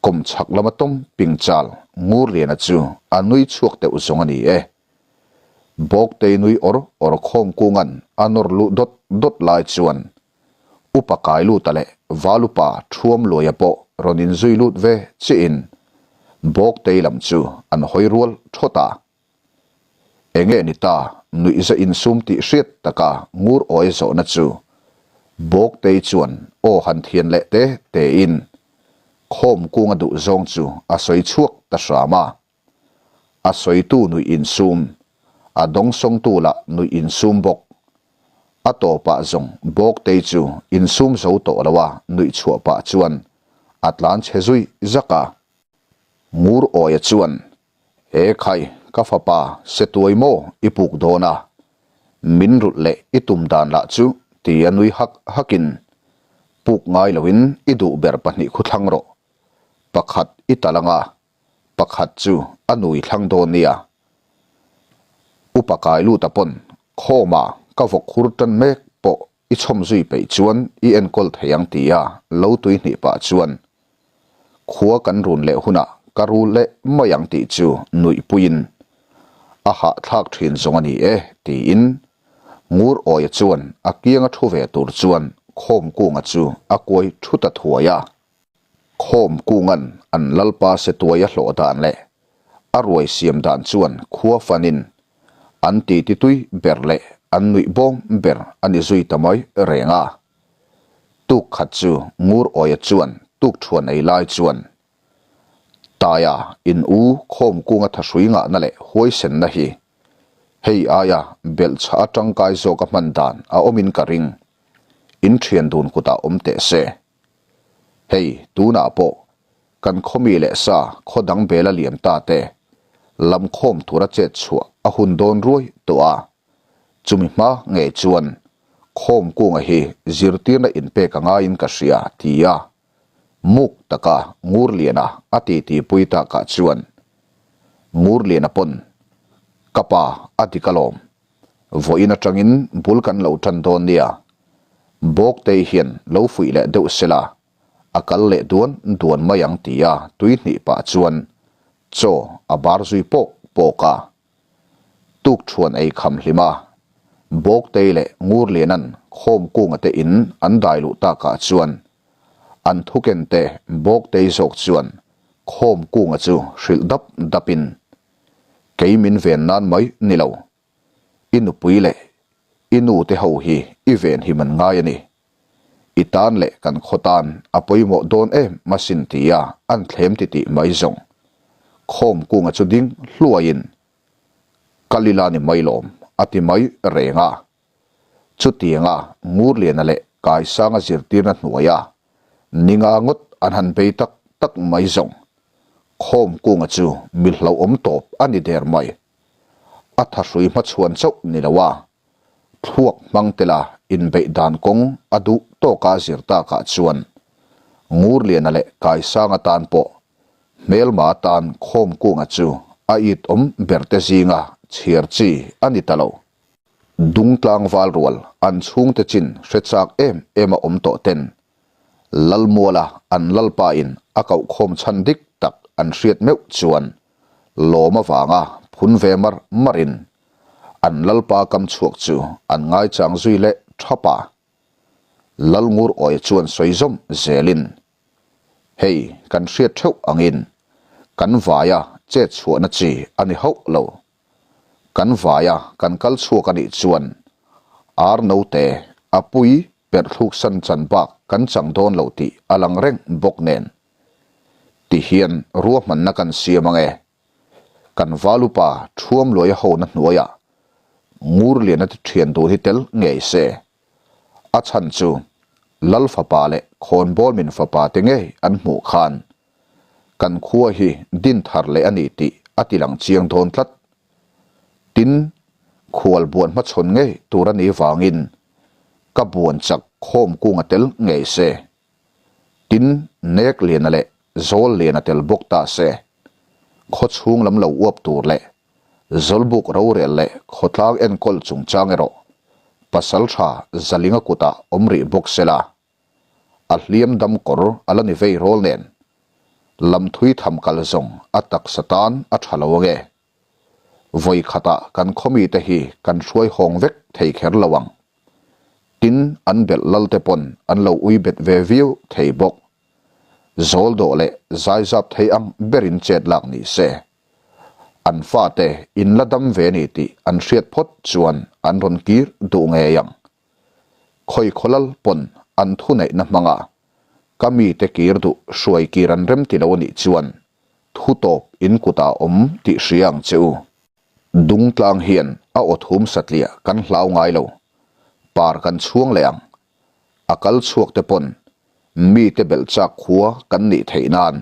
kawmchhak lama tawm pingchal Ngurliana chu a nui chhuak deuh zawng a ni e. Bawktei nui awr awr khawm kunga'n a nawr luh dawt dawt lai chuan Upa Kailuta leh Valupa Thuamluaia pawh rawn inzui lut ve chiahin Bawktei lam chu an hawi rual thawt a. Enge ni ta, nuihza insum tih hriat taka ngur awi zawhna chu Bawktei chuan aw han thian leh te tein khawm kunga duh zawng chu a sawi chhuak ta hram a. A sawitu nuih insum, a dawngsawngtu lah nuih insum bawk. A tawpah zawng Bawktei chu insum zo tawh lo a nuih chhuah pah chuan a tlan chhe zui zak a. Ngur awia chuan He khai, ka fapa, se tuai maw i puk dawn a? Min rulh leh i tum dan lah chu ti a nui hak hakin, Puk ngai loin i duh ber pahnih khu thlang rawh. Pakhat i tal anga, pakhat chu a nui thlang dawn nia. Upa kai luta pawn khawma ka vawk hur tan mek pawh i chhawm zui peih chuan i enkawl thei ang tia lo tui hnih pah chuan khua kan run leh hunah ka rul leh mai ang tih chu nuihpuiin a hahthlak thin zawng a ni e tiin Ngur Awia chuan a kianga thu ve tur chuan khawm kunga chu a kuai thu ta thuai a. Khawm kunga'n an lalpa se tuai a hlawh dan leh a ruai siam dan chuan khua fanin an titi tui ber leh an nuih bawm ber a ni zui ta mai reng a. Tuk khat chu Ngur Awia chuan tuk thuan ei lai chuan Taia in u khawm kunga thahrui ngahna leh huaisenna hi hei aia belhchhah a tangkai zawk a hman dan a awmin ka ring. In thian dun kutah awm teh se. Hei, tunah pawh kan khawmi leh sa khaw dang bel a liam ta te, lam khawm tura chet chhuah a hun dawn ruai tawh a. Chumi hma ngei chuan khawm kunga hi zirtirna inpek a ngaiin ka hria, ti a muk taka Ngurliana a titipui takah chuan Ngurliana pawn, Ka pa a dik alawm. Vawiin atangin bul kan lo tan dawn nia. Bawktei hian lo fuih leh deuh sela, a kal leh duan duan mai ang tia tui hnih pah chuan chaw a bar zui pawk pawk a. Tuk thuan ei kham hlim a, Bawktei leh Ngurliana'n khawm kunga te in an dai luh takah chuan an thuken te Bawktei zawk chuan khawm kunga chu hrilh dap dapin Kei min ven nan mai ni lo. I nupui leh i nu te ho hi i ven him an ngai a ni. I tan leh kan khaw tan a pawimawh dawn em asin tia an thlem titih mai zawng. Khawm kunga chu ding hluaiin Kal ila ni mai lawm a ti mai reng a. Chutianga Ngurliana leh Kaisanga zirtirna hnuaia ninga ngawt an han bei tak tak mai zawng. Khawm kunga chu mi hlauhawm tawp a ni der mai. A thahrui hmachhuan chauh ni lo a, thluak hmang tela inbeih dan kawng a duh tawka zir takah chuan Ngurliana leh Kaisanga tan pawh hmelma tan khawm kunga chu a it awm berte zinga chhiar chi a ni ta lo. Dungtlang val rual an chhungte chin hre chak em em a awm tawh ten Lalmuala an lalpa in a koh khawm chhan dik tak an hriat meuh chuan lawm avanga phun ve mar mar in an lalpa kam chhuak chu an ngaichang zui leh thap a. Lalngur awi chuan sawi zawm zel in hei kan hriat theuh angin kan vaia chet chhuahna chi a ni hauh lo. Kan vaia kan kal chhuak a nih chuan ar note a pui perh thluk san chan bak kan chang dawn lo tih a lang reng bawk nen ti hian ruahmanna kan siam ang e. Kan valupa Thuamluaia hona hnuaiah Ngurliana te thian dun hi tel ngei se. A chhan chu Lal fapa leh Khawnbawlmin fapa te ngei an hmuh khan Kan khua hi din thar leh a ni tih a ti lang chiang dawn tlat. Tin, Khual buan hmachhawn ngei tur a nih vangin ka buan chak khawm kung a tel ngei se. Tin, nek liana leh zawl liana tel bawk ta se. Khaw chhung lam lo uap tur leh zawlbuk rorel leh khawtlang enkawl chungchang erawh pasal tha Zalinga kutah awm rih bawk se la. A hliam dam kawr a la ni vei rawl nen lam thui tham kal zawng a taksa tan a tha lo ange. Vawi khatah kan khawmite hi kan hruai hawng vek thei kher lo ang. Tin, an belh lal te pawn an lo ui bet ve viau thei bawk. Zawl dawh leh zaizap thei ang berin chet lak ni se. An fate in la dam ve ni tih an hriat phawt chuan an rawn kir duh ngei ang. Khawi khawlal pawn an thuneihna hmanga ka mite kir duh hruai kir an rem ti lo anih chuan thu tawp in kutah awm tih hria ang che u. Dungtlang hian a aw thum satliah kan hlau ngai lo. Par kan chhuang leh ang. A kal chhuak te pawn mite belh chak khua kan nih theih nan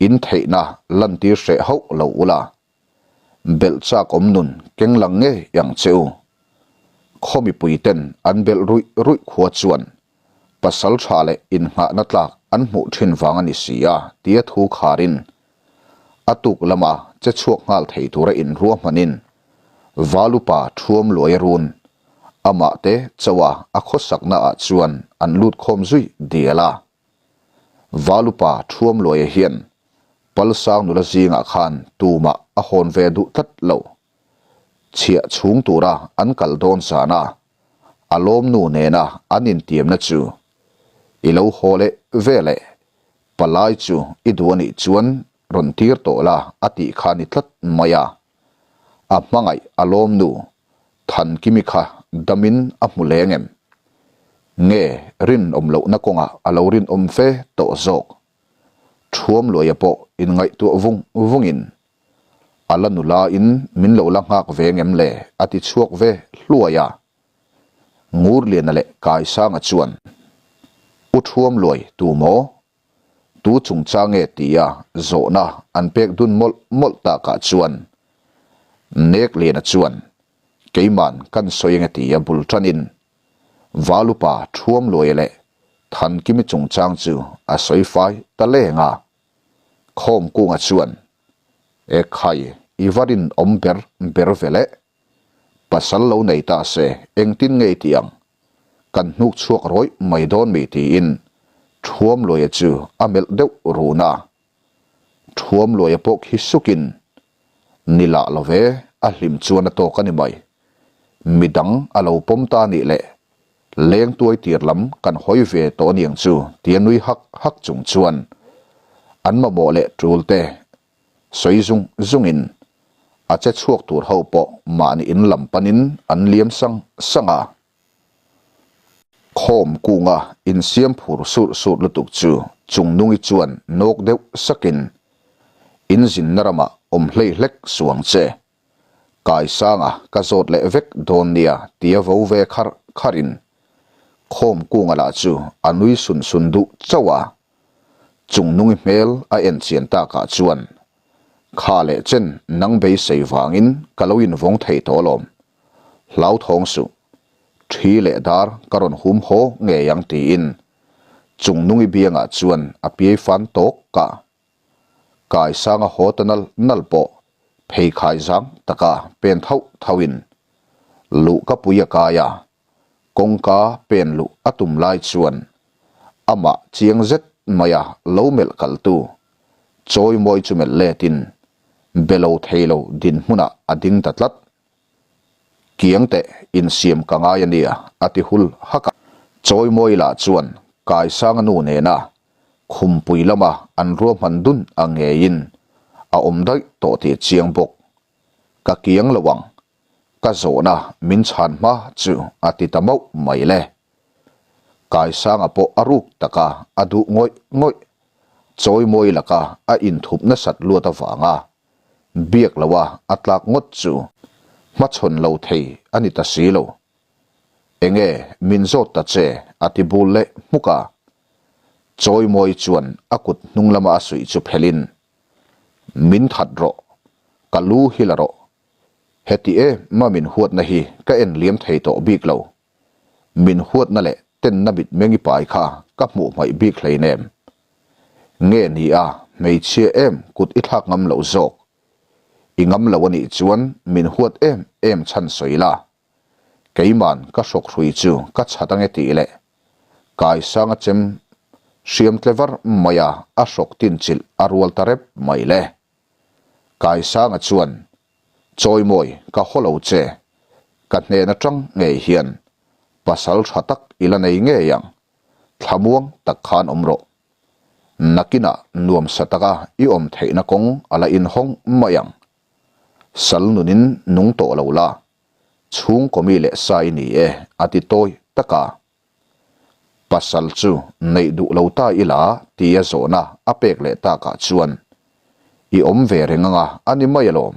in theihna lantir hreh hauh lo ula. Belh chak awm nun keng lang ngei ang che u. Khaw mipui ten an belh ruih ruih khua chuan pasal tha leh innghahna tlak an hmuh thin vang a ni si a tia thu kharin a tuk lama che chhuak nghal thei tura inruahmanin Valupa thuam luai a run amah te chauha a khawsakna ah chuan an lut khawm zui dial a. Valupa thuam luaia hian Palsang nula zingah khan tumah a hawn ve duh tlat lo. Chhiah chhung tura an kal dawn zana a lawmnu nena an intiamna chu i lo haw leh ve leh, palai chu i duh anih chuan rawn tir tawh la a tih kha ni tlat mai a. A hmangaih a lawmnu Thankimi kha damin a hmu leng em? Nge rinawm lohna kawngah a lo rinawm fe tawh zawk? Thuamluaia pawh inngaihtuah vung vungin A la nula in min lo la nghak ve ngem le? a ti chhuak ve hluai a. Ngurliana leh Kaisanga chuan, U Thuamluai tu maw? Tu chungchang nge tia zawhna an pek dun mawlh mawlh takah chuan Nekliana chuan, Keiman kan sawi ange tia bul tanin Valupa Thuamluaia leh Thankimi chungchang chu a sawi fai ta leng a. Khawmkunga chuan, E khai, i va rinawm ber ber ve le. Pasal lo nei ta se, engtin nge i tih ang? Kan hnuk chhuak rawih mai dawn mi tiin Thuamluaia chu a melh deuh run a. Thuamluaia pawh khi sukin, Ni lah lo ve, a hlim chuan a tawk a ni mai. Midang a lo pawm ta nih leh Leng tuai tir lam kan hawi ve tawh aniang chu tia nui hak hak chung chuan an mamawh leh tul te sawi zung zungin a che chhuak tur ho pawh mahni in lam panin an liam sang sang a. Khawm kunga insiam phur surh surh lutuk chu Chungnungi chuan nawk deuh sakin in zinna ramah awm hlei hlek suang che Kaisanga ka zawt leh vek dawn nia tia vo ve kharh kharhin khawm kunga lah chu a nui sun sun duh chauh a. Chungnungi hmel a en chian takah chuan kha leh chen nang beisei vangin ka lo invawng thei tawh alawm. Hlauthawng suh. Thi leh dar ka rawn hum haw ngei ang tiin Chungnungi biangah chuan a piai fan tawk a. Kaisanga haw ta nal nal pawh pheikhai zang taka pen thauh thauhin luh ka pui a kai a, kawngka pen luh a tum lai chuan amah chiang zet maia lo melh kaltu chawimawi chu melh letin be lo thei lo dinhmunah a ding ta tlat. Kiang teh insiam ka ngai a nia a ti hul hak a. Chawimawi lah chuan Kaisanga nu nena Khumpui lama an ruahman dun a ngeiin a awm daih tawh tih chiang bawk. Ka kiang lo ang, ka zawhna min chhan hma chu a ti ta mauh mai le. Kaisanga pawh a ruk taka a duh ngawih ngawih, chawimawi laka a inthup nasat luat avanga biak loa a tlak ngawt chu hmachhawn lo thei a ni ta si lo. Enge min zawt ta che a ti bul leh hmuk a. Chawimawi chuan a kut hnung lama a suih chu phelhin, Min that rawh, ka lu hi la rawh. Heti em a min huatna hi ka en liam thei tawh bik lo. Min huatna leh tenna mitmeng i pai kha ka hmuh hmaih bik hleinem. Nge ni a hmeichhia em kut i thlak ngam loh zawk. I ngam lo a nih chuan min huat em em chhan sawi la. Keiman ka hrawk hrui chu ka chhat ange tih leh Kaisanga chem hriam tle var mai a a hrawk tin chilh a rual ta rep mai le. Kaisanga chuan Chawimawi ka haw lo che, ka hnen atang ngei hian pasal tha tak i la nei ngei ang, thlamuang tak khan awm rawh. Nakinah nuamsa taka i awm theihna kawng a la inhawng mai ang. Sal nunin nung tawh lo la, chhungkaw mi leh sa i ni e a ti tawi tak a. Pasal chu neih duh lo ta ila tia zawhna a pek leh takah chuan i awm ve reng anga a ni mai alawm.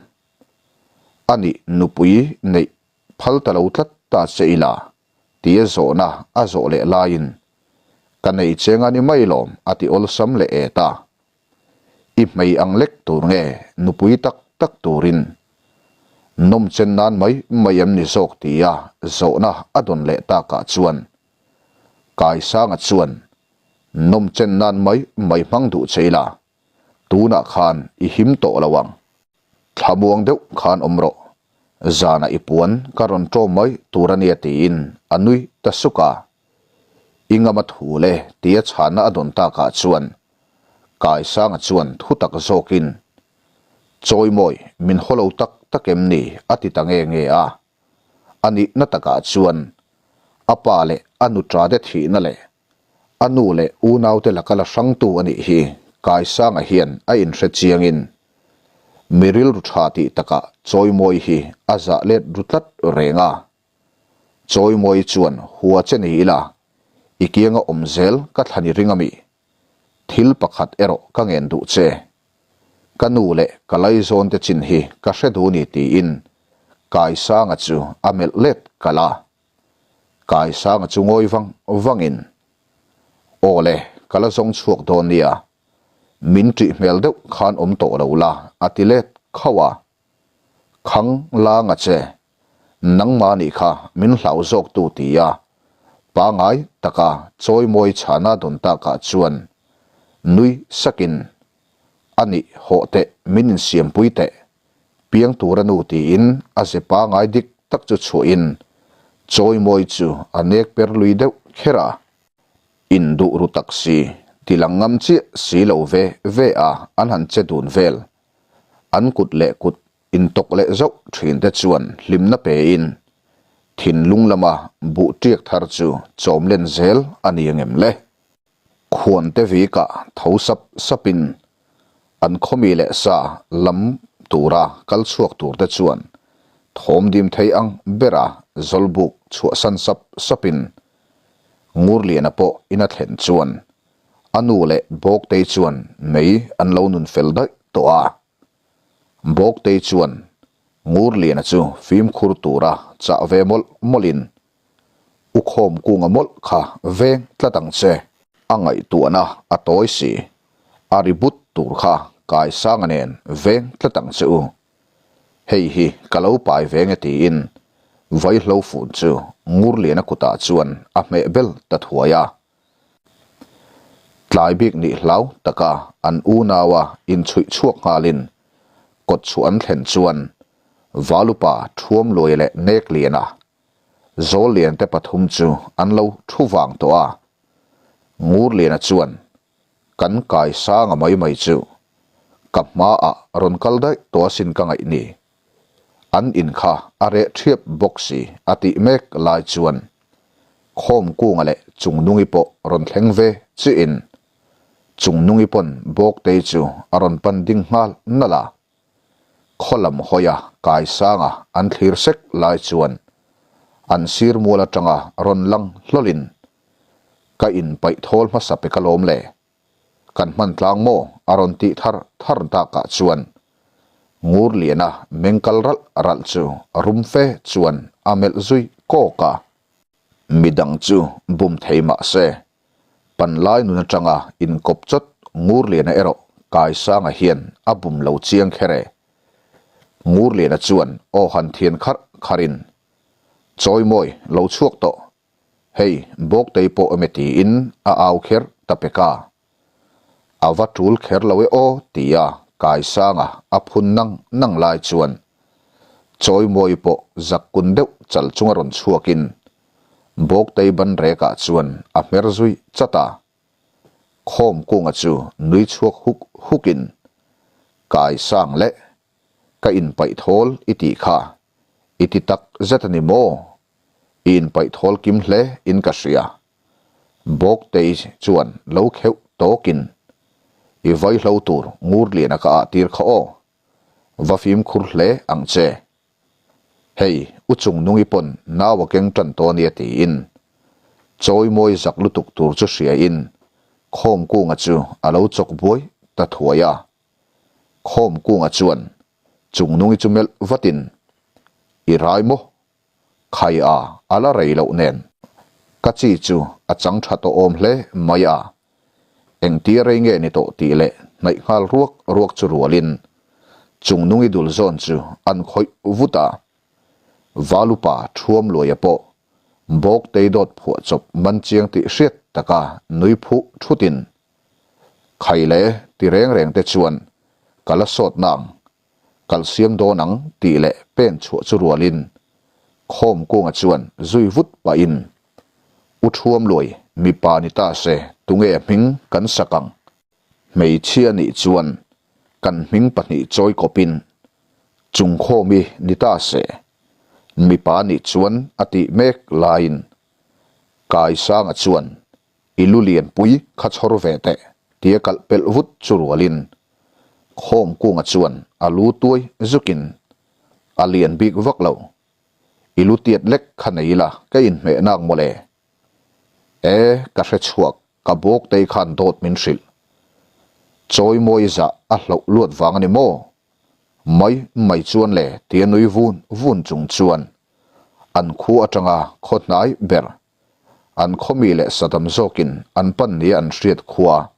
A nih nupui neih phal ta lo tlat ta che ila tia zawhna a zawh leh laiin ka nei cheng a ni mai alawm a ti awlsam leh e ta. I hmei ang lek tur nge nupui tak tak turin nawm chen nan mai mai em ni zawk tia zawhna a dawn leh takah chuan Kaisanga chuan nawm chen nan mai mai hmang duh che ila tunah khan i him tawh lo ang. Thlamuang deuh khan awm rawh, zanah i puan ka rawn ṭawm mai tur a nia tiin a nui ta suk a. I ngam a thu le tia chhanna a dawn takah chuan Kaisanga chuan thu tak zawkin, Chawimawi, min haw lo tak tak em ni? a ti ta nge nge a. A nihna takah chuan a pa leh a nuṭate thihna leh a nu leh unaute laka la hrangtu a nih hi Kaisanga hian a inhre chiangin mi rilru ṭha tih takah Chawimawi hi a zah let ru tlat reng a. Chawimawi chuan hua che ni ila, i kianga awm zel ka thlan i ring a mi? Thil pakhat erawh ka ngen duh che. Ka nu leh ka laizawn te chin hi ka hre duh ni tiin Kaisanga chu a melh let kalh a. Kaisanga chu ngawi vang vangin, Aw le, ka la zawng chhuak dawn nia. Min ṭih hmel deuh khan awm tawh lo la a ti let khauh a. Khang langa che, Nangmah nih kha min hlau zawk tu ti a, pangai taka chawimawi chhana dawn takah chuan nui sakin, A nih hawh teh min insiampui teh, piang tura nu tiin a ze pangai dik tak chu chhuahin chawimawi chu a nek per lui deuh kher a. Induh ru tak si, tilang ngam chiah si lo ve ve a an han che dun vel. An kut leh kut Intawk leh zauh thinte chuan hlimna pein thinlung lama buh tiak thar chu chawm len zel a ni angem le? Khuante vikah tho sap sapin an khawmi leh sa lam tura kal chhuak turte chuan thawm dim thei ang bera zawlbuk chhuahsan sap sapin Ngurliana pawh ina thlen chuan a nu leh Bawktei chuan mei an lo nun fel daih tawh a. Bawktei chuan Ngurliana chu fimkhur tura chah ve mawlh mawlhin, U khawm kunga mawlh kha veng tlat ang che. A ngaihtuahna a tawi si, a ri but tur kha Kaisanga nen veng tlat ang che u. Hei hi ka lo pai ve nge tiin Vaihlo fun chu Ngurliana kutah chuan a hmeh bel ta thuai a. Tlai bik nih hlau taka an unaua inchhuih chhuak nghalin kawt chhuah an thlen chuan Valupa Thuamluaia leh Nekliana, Zawlliante pathum chu an lo thu vang tawh a. Ngurliana chuan, Kan kai sanga mai mai chu ka hmaah rawn kal daih tawh asin ka ngaih ni. An in kha a reh ṭhiap bawk si a tih mek lai chuan Khawmkunga leh Chungnungi pawh rawn thleng ve chiin Chungnungi pawn Bawktei chu a rawn pan ding nghal nalh a. Khaw lam hawia Kaisanga an thlir sek lai chuan an sir mual atanga rawn lang hlawlin Ka inpaih thawl hmasa pe ka lawm le. Kan hman tlang maw? a rawn tih thar thar takah chuan Ngurliana meng kal ralh ralh chu rum fe chuan a melh zui kawk a. Midang chu bum thei mah se, panlai nun atanga inkawp chawt Ngurliana erawh Kaisanga hian a bum lo chiang kher e. Ngurliana chuan aw han thian kharh kharhin, Chawimawi lo chhuak tawh, hei Bawktei pawh eme tiin a au kher ta pek a. A va tul kher lo e aw tia Kaisanga a phun nang nang lai chuan Chawimawi pawh zak kun deuh chal chunga rawn chhuakin Bawktei ban rekah chuan a hmer zui chat a. Khawm kunga chu nui chhuak huk hukin Kaisang leh ka inpaih thawl i tih kha i ti tak zet a ni maw? I inpaih thawl kim hle in ka hria. Bawktei chuan lo kheuh tawkin i vaihlo tur Ngurliana ka ah tir kha aw. Va fimkhur hle ang che. Hei, u Chungnungi pawn nau a keng tan tawh ania tiin chawimawi zak lutuk tur chu hriain Khawmkunga chu a lo chawk buai ta thuai a. Khawmkunga chuan Chungnungi chu melh vatin, I rai maw? Khai a, a la rei loh nen. Ka chi chu a chang tha tawh awm hle mai a. Engtia rei nge ni tawh tih leh hnaih nghal ruak ruak chu rualin Chungnungi dul zawn chu an khawih vut a. Valupa Thuam Luaia pawh Bawktei dawt phuah chawp man chiang tih hriat taka nui phuh thutin Khai le ti reng reng te chuan ka la sawt nang Kal siam dawn ang tih leh pen chhuah chu rualin Khawm kunga chuan zui vut pahin U Thuam Luai mipa ni ta se tunge hming kan sak ang? Hmeichhia nih chuan kan hming pahnih chawi kawpin Chungkhawmi ni ta se mipa nih chuan a tih mek laiin Kaisanga chuan I lu lianpui kha chhawr ve teh tia kalh pelh vut chu rualin Khawm kunga chuan a lu tuai zukin a lian bik vak lo. I lu tiat lek kha nei ila ka inhmeh nak mawle. E, ka hre chhuak ka bawktei khan dawt min hrilh. Chawimawi zah a hloh luat vang a ni maw? Mai mai chuan le tia nui vun vun chung chuan an khu atanga khaw hnai ber An khawmi leh sadam zawkin an pan nia an hriat khua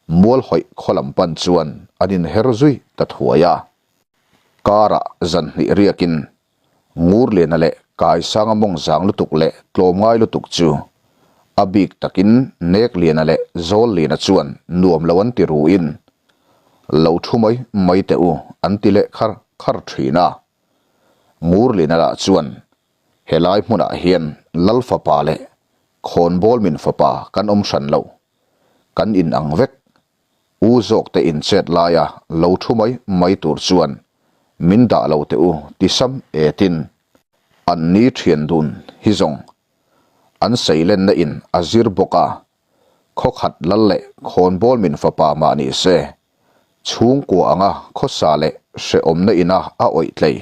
Mualhawih khaw lam pan chuan an inher zui ta thuai a. Karah zan hnih riakin Ngurliana leh Kaisanga mawng zang lutuk leh tlawmngai lutuk chu a bik takin Nekliana leh Zawlliana chuan nuam lo an ti ruin lo thu mai mai teh u an ti leh khar khar thin a. Ngurliana lah chuan Helai hmunah hian Lal fapa leh Khawnbawl min fapa kan awm hran lo. Kan in ang vek. U zawk te in chet laia lo thu mai mai tur chuan min dah lo teh u ti sam etin an ni thian dun hi zawng an seilenna in a zir bawk a, khawkhat lal leh khawnbawl min fapa mah ni se chhungkua anga khawsa leh hrehawmna ina a awih tlei.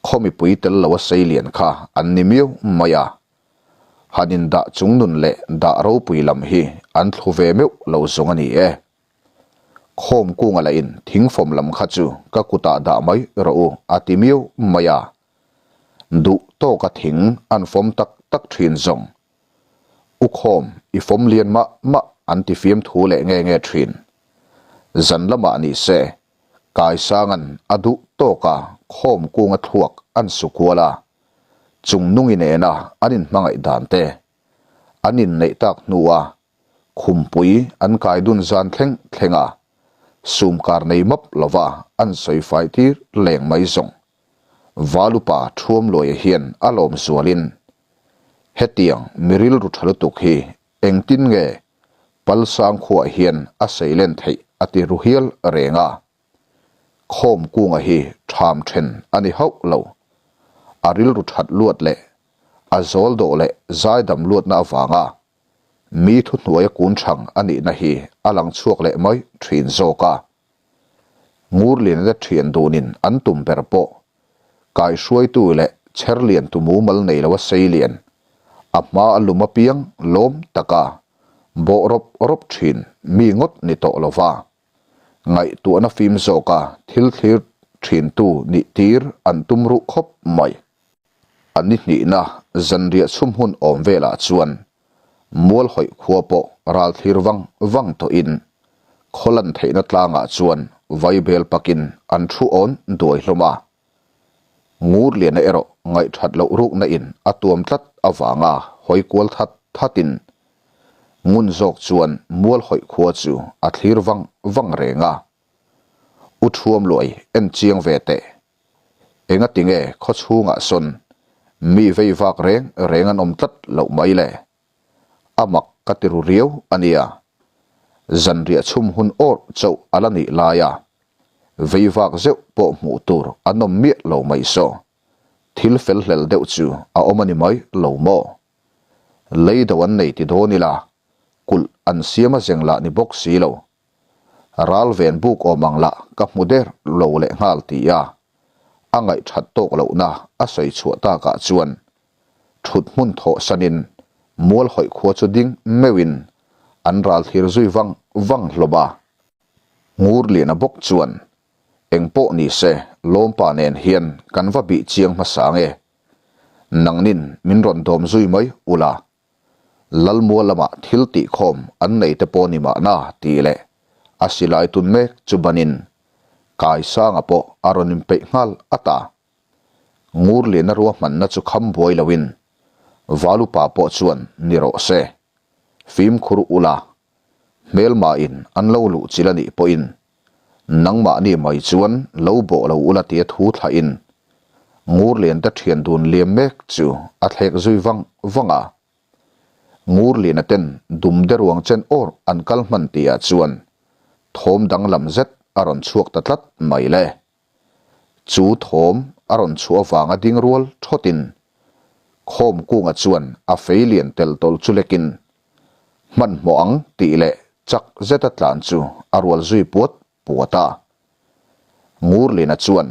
Khaw mipui tel lo a sei lian kha an ni miau mai a, han in dah chung nun leh dah ropui lam hi an thlu ve meuh lo zawng a ni e. Khawm kunga lah in thingfawm lam kha chu ka kutah dah mai rawh u a ti miau mai a, duh tawka thing an fawm tak tak thin zawng. U khawm i fawm lian mah mah an ti fiam thu leh nge nge thin. Zan lamah ni se Kaisanga'n a duh tawk a khawm kunga thluak an su kual a, Chungnungi nena an inhmangaih dan te, an inneih tak hnua khumpui an kai dun zan thleng thleng a, sumkar nei map lova an sawi fai tir leng mai zawng. Valupa Thuamluaia hian a lawm zualin, Hetiang mi rilru tha lutuk hi Engtin nge Palsang khuah hian a seilen theih a ti ru hial reng a. Khawm kunga hi ṭham ṭhen a ni hauh lo. A rilru ṭhat luat leh a zawl dawh leh zaidam luatna avanga mi thuhnuaia kun chhang a nihna hi a lang chhuak leh mai ṭhin zawk a. Ngurliana te ṭhian dunin an tum ber pawh Kaihruaitu leh chherliantu mumal nei lo a seilian, a hma a lum apiang lawm taka bawh rawp rawp thin mi ngawt ni tawh lova, ngaihtuahna fim zawka thil thlir thintu nih tir an tum ruh khawp mai. A ni hnihna zanriah chhum hun awm velah chuan Mualhawih khua pawh ral thlir vang vang tawhin khaw lan theihna tlangah chuan. vaibel pakin an thu awn duai hlawm a. Ngurliana erawh ngaihthat loh rukna in a tuam tlat avanga hawi kual that thatin ngun zawk chuan Mualhawih khua chu a thlir vang vang reng a. U Thuamluai en chiang ve teh. Engatinge khawchhungah sawn mi vei vak reng reng an awm tlat loh mai le? A mak ka ti ru riau a nia. Zanriah chhum hun awrh chauh a la nih laia vei vak zeuh pawh hmuh tur an awm miah lo mai saw. Thil fel hlel deuh chu a awm a ni mai lo maw? Lei do an nei ti dawn ila, kulh an siam a zeng lah ni bawk si lo. Ral ven buk awm ang lah ka hmu der lo leh nghal ti a, a ngaihthat tawk lohna a sawi chhuah takah chuan thut hmun thawh sanin Mualhawih khua chu ding meuhin an ral thlir zui vang vang hlawm a. Ngurliana bawk chuan, Eng pawh ni se, Lawmpa nen hian kan va bih chiang hmasa nge? Nangnin min rawn dawm zui mai ula, Lalmua lamah thil tihkhawm an nei te pawh ni mahna tih leh a silai tun mek chu banin Kaisanga pawh a rawn inpeih nghal at a. Ngurliana ruahmanna chu kham buai loin Valupa pawh chuan ni rawh se. Fimkhur ula, hmelmain an lo luh chil a nih pawhin nangmahni mai chuan lo bawh lo ula tia thu thlahin Ngurliante thian dun liam mek chu a thlek zui vang vang a. Ngurliana ten dum de ruang chen awr an kal hman tihah chuan thawm danglam zet a rawn chhuak ta tlat mai le. Chu thawm a rawn chhuah avanga ding rual thawtin Khawm kunga chuan a fei lian tel tawlh chu lekin hmanhmawh ang tih leh chak zeta tlan chu a rual zui puat puat a. Ngurlina chuan,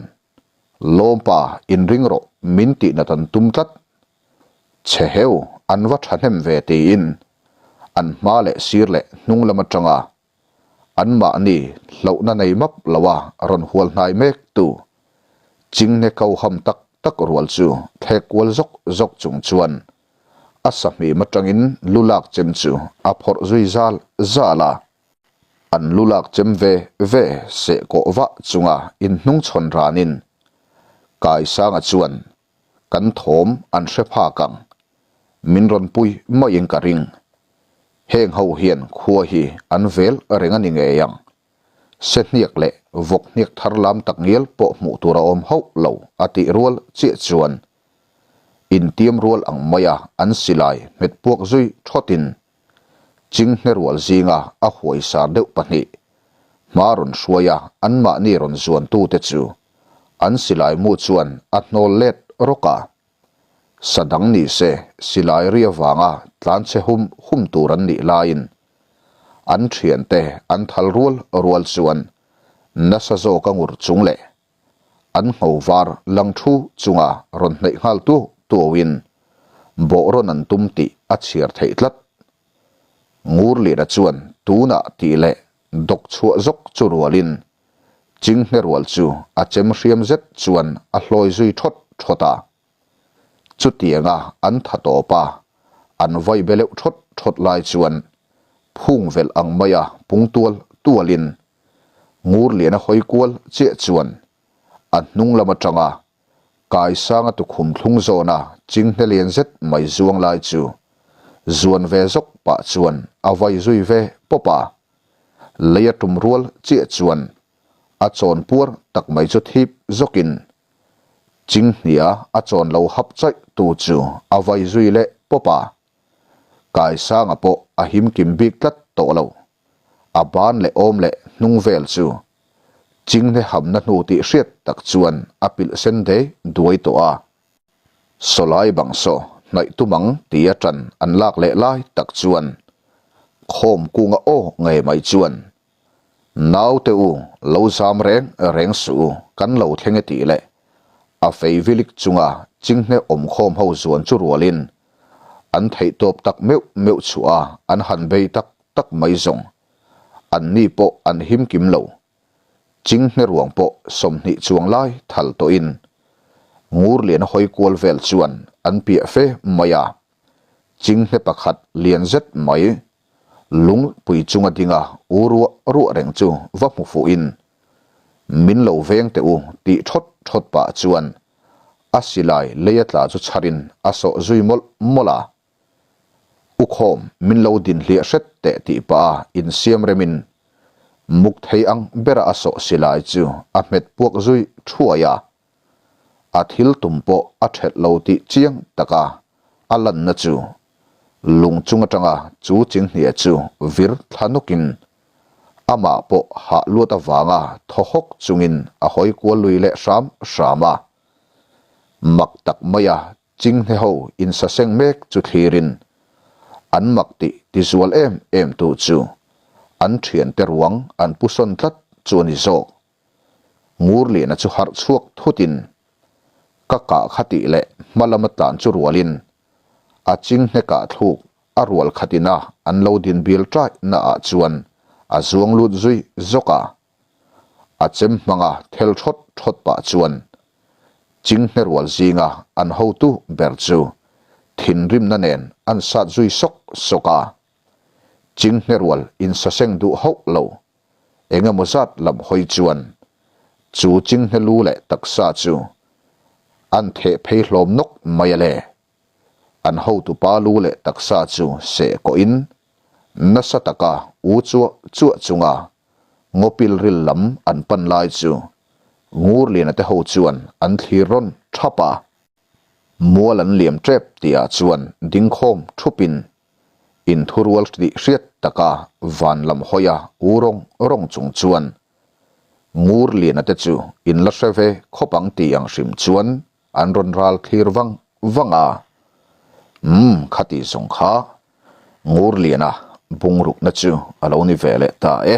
Lawmpa inring rawh min tih nat an tum tlat. Chhe heu an va thahnem ve tiin an hma leh sir leh hnung lam atanga Anmahni hlauhna nei map loa rawn hual hnai mek tu Chingne ko ham tak tak rual chu thlek kual zawk zawk chung chuan a sahmim atangin lu lak chem chu a phawrh zui zal zal a. An lu lak chem ve ve seh kawh vah chunga inhnungchhawn ranin Kaisanga chuan Kan thawm an hre phak ang. Min rawn pui maiin ka ring. Heng ho hian khua hi an vel reng a ni ngei ang. Se hniak leh vawk hniak thar lam tak ngial pawh hmuh tur a awm hauh lo a tih rual chiah chuan intiam rual ang maia an silai hmet puak zui thawtin Chinghne rual zinga a huaisar deuh pahnih hma rawn hruaia anmahni rawn zuantute chu An silai mu chuan a hnawl let rawk a. Sa dang ni se silai ri avanga tlanchhe hum hum tur an nih laiin an thiante an thal rual rual chuan nasa zawka ngur chung leh an ngho var lang thu chunga rawn hnaih nghal tuau tuauin bawh rawn an tum tih a chhiar theih tlat. Ngurliana chuan tunah tih leh dawk chhuah zawk chu rualin Chinghne rual chu a chem hriam zet chuan a hlawi zui thawt thawt a. Chutianga an tha tawp a, an vai be leuh thawt thawt lai chuan phung velh ang maia pung tual tualin Ngurliana hawi kual chiah chuan a hnung lam atanga Kaisanga tukhum thlung zawna chinghne lian zet mai zuang lai chu zuan ve zawk pah chuan a vai zui ve pawp a. Lei a tum rual chiah chuan a chawn puar tak mai chu thip zawkin Chinghnia a chawn lo hap chaih tu chu a vai zui leh pawp a. Kaisanga pawh a him kim bik tlat tawh lo. A ban leh awm leh hnung vel chu Chinghne hamna hnu tih hriat tak chuan a pilh sen dei duai tawh a. Sawlai bang saw hnaih tum ang tia ṭan an lak leh lai tak chuan khawm kunga aw ngei mai chuan, Naute u, lo zam reng reng suh u, kan lo thleng e tih leh a fei vilik chunga chinghne awmkhawm ho zuan chu rualin an theihtawp tak meuh meuh chhuah a an han bei tak tak mai zawng. Anni pawh an him kim lo. Chinghne ruang pawh 20 chuang lai thal tawhin Ngurliana hawi kual vel chuan an piah fe mai a. Chinghne pakhat lian zet mai lungpui chunga dinga u ruah ruah reng chu va hmu fuhin. Min lo veng teh u tih thawt thawt pah chuan a silai lei a tla chu chharin a sawh zui mawlh mawlh a. U khawm min lo din hliah hret teh tih pah a insiam remin muk thei ang bera a sawh silai chu a hmet puak zui thuai a. A thil tum pawh a thelh lo tih chiang taka a lanna chu lung chung atanga chu chinghnia chu vir thla nawkin amah pawh hah luat avanga thaw hawk chungin a hawi kual lui leh hram hram a. Mak tak maia chinghne ho insaseng mek chu thlirin an mak tih tizual em em tu chu an thiante ruang an pu sawn tlat chu a ni zawk. Ngurliana chu harh chhuak thutin ka kah kha tih leh hma lama tlan chu rualin a chinghne kah thluk a rual khatina an lo din bil ṭai na ah chuan a zuang lut zui zawk a. A chem hmanga thel thawt thawt pah chuan chinghne rual zinga an hotu ber chu thinrimna nen an sat zui sawk sawk a. Chinghne rual insaseng duh hauh lo Eng emaw zat lam hawi chuan chu chinghne lu leh taksa chu an theh phei hlawm nawk mai a le. An hotupa lu leh taksa chu seh kawhin nasa taka u chuah chuah chunga ngawpil ril lam an pan lai chu Ngurliana te ho chuan an thlir rawn thap a. Mual an liam tep tihah chuan dingkhawm thupin Inthurual tih hriat taka van lam hawia u rawng rawng chung chuan Ngurliana te chu in la hre ve khawp ang tih ang hrim chuan an rawn ral thlir vang vang a. Umm khati zawng kha Ngurliana bungrukna chu a lo ni ve leh ta e.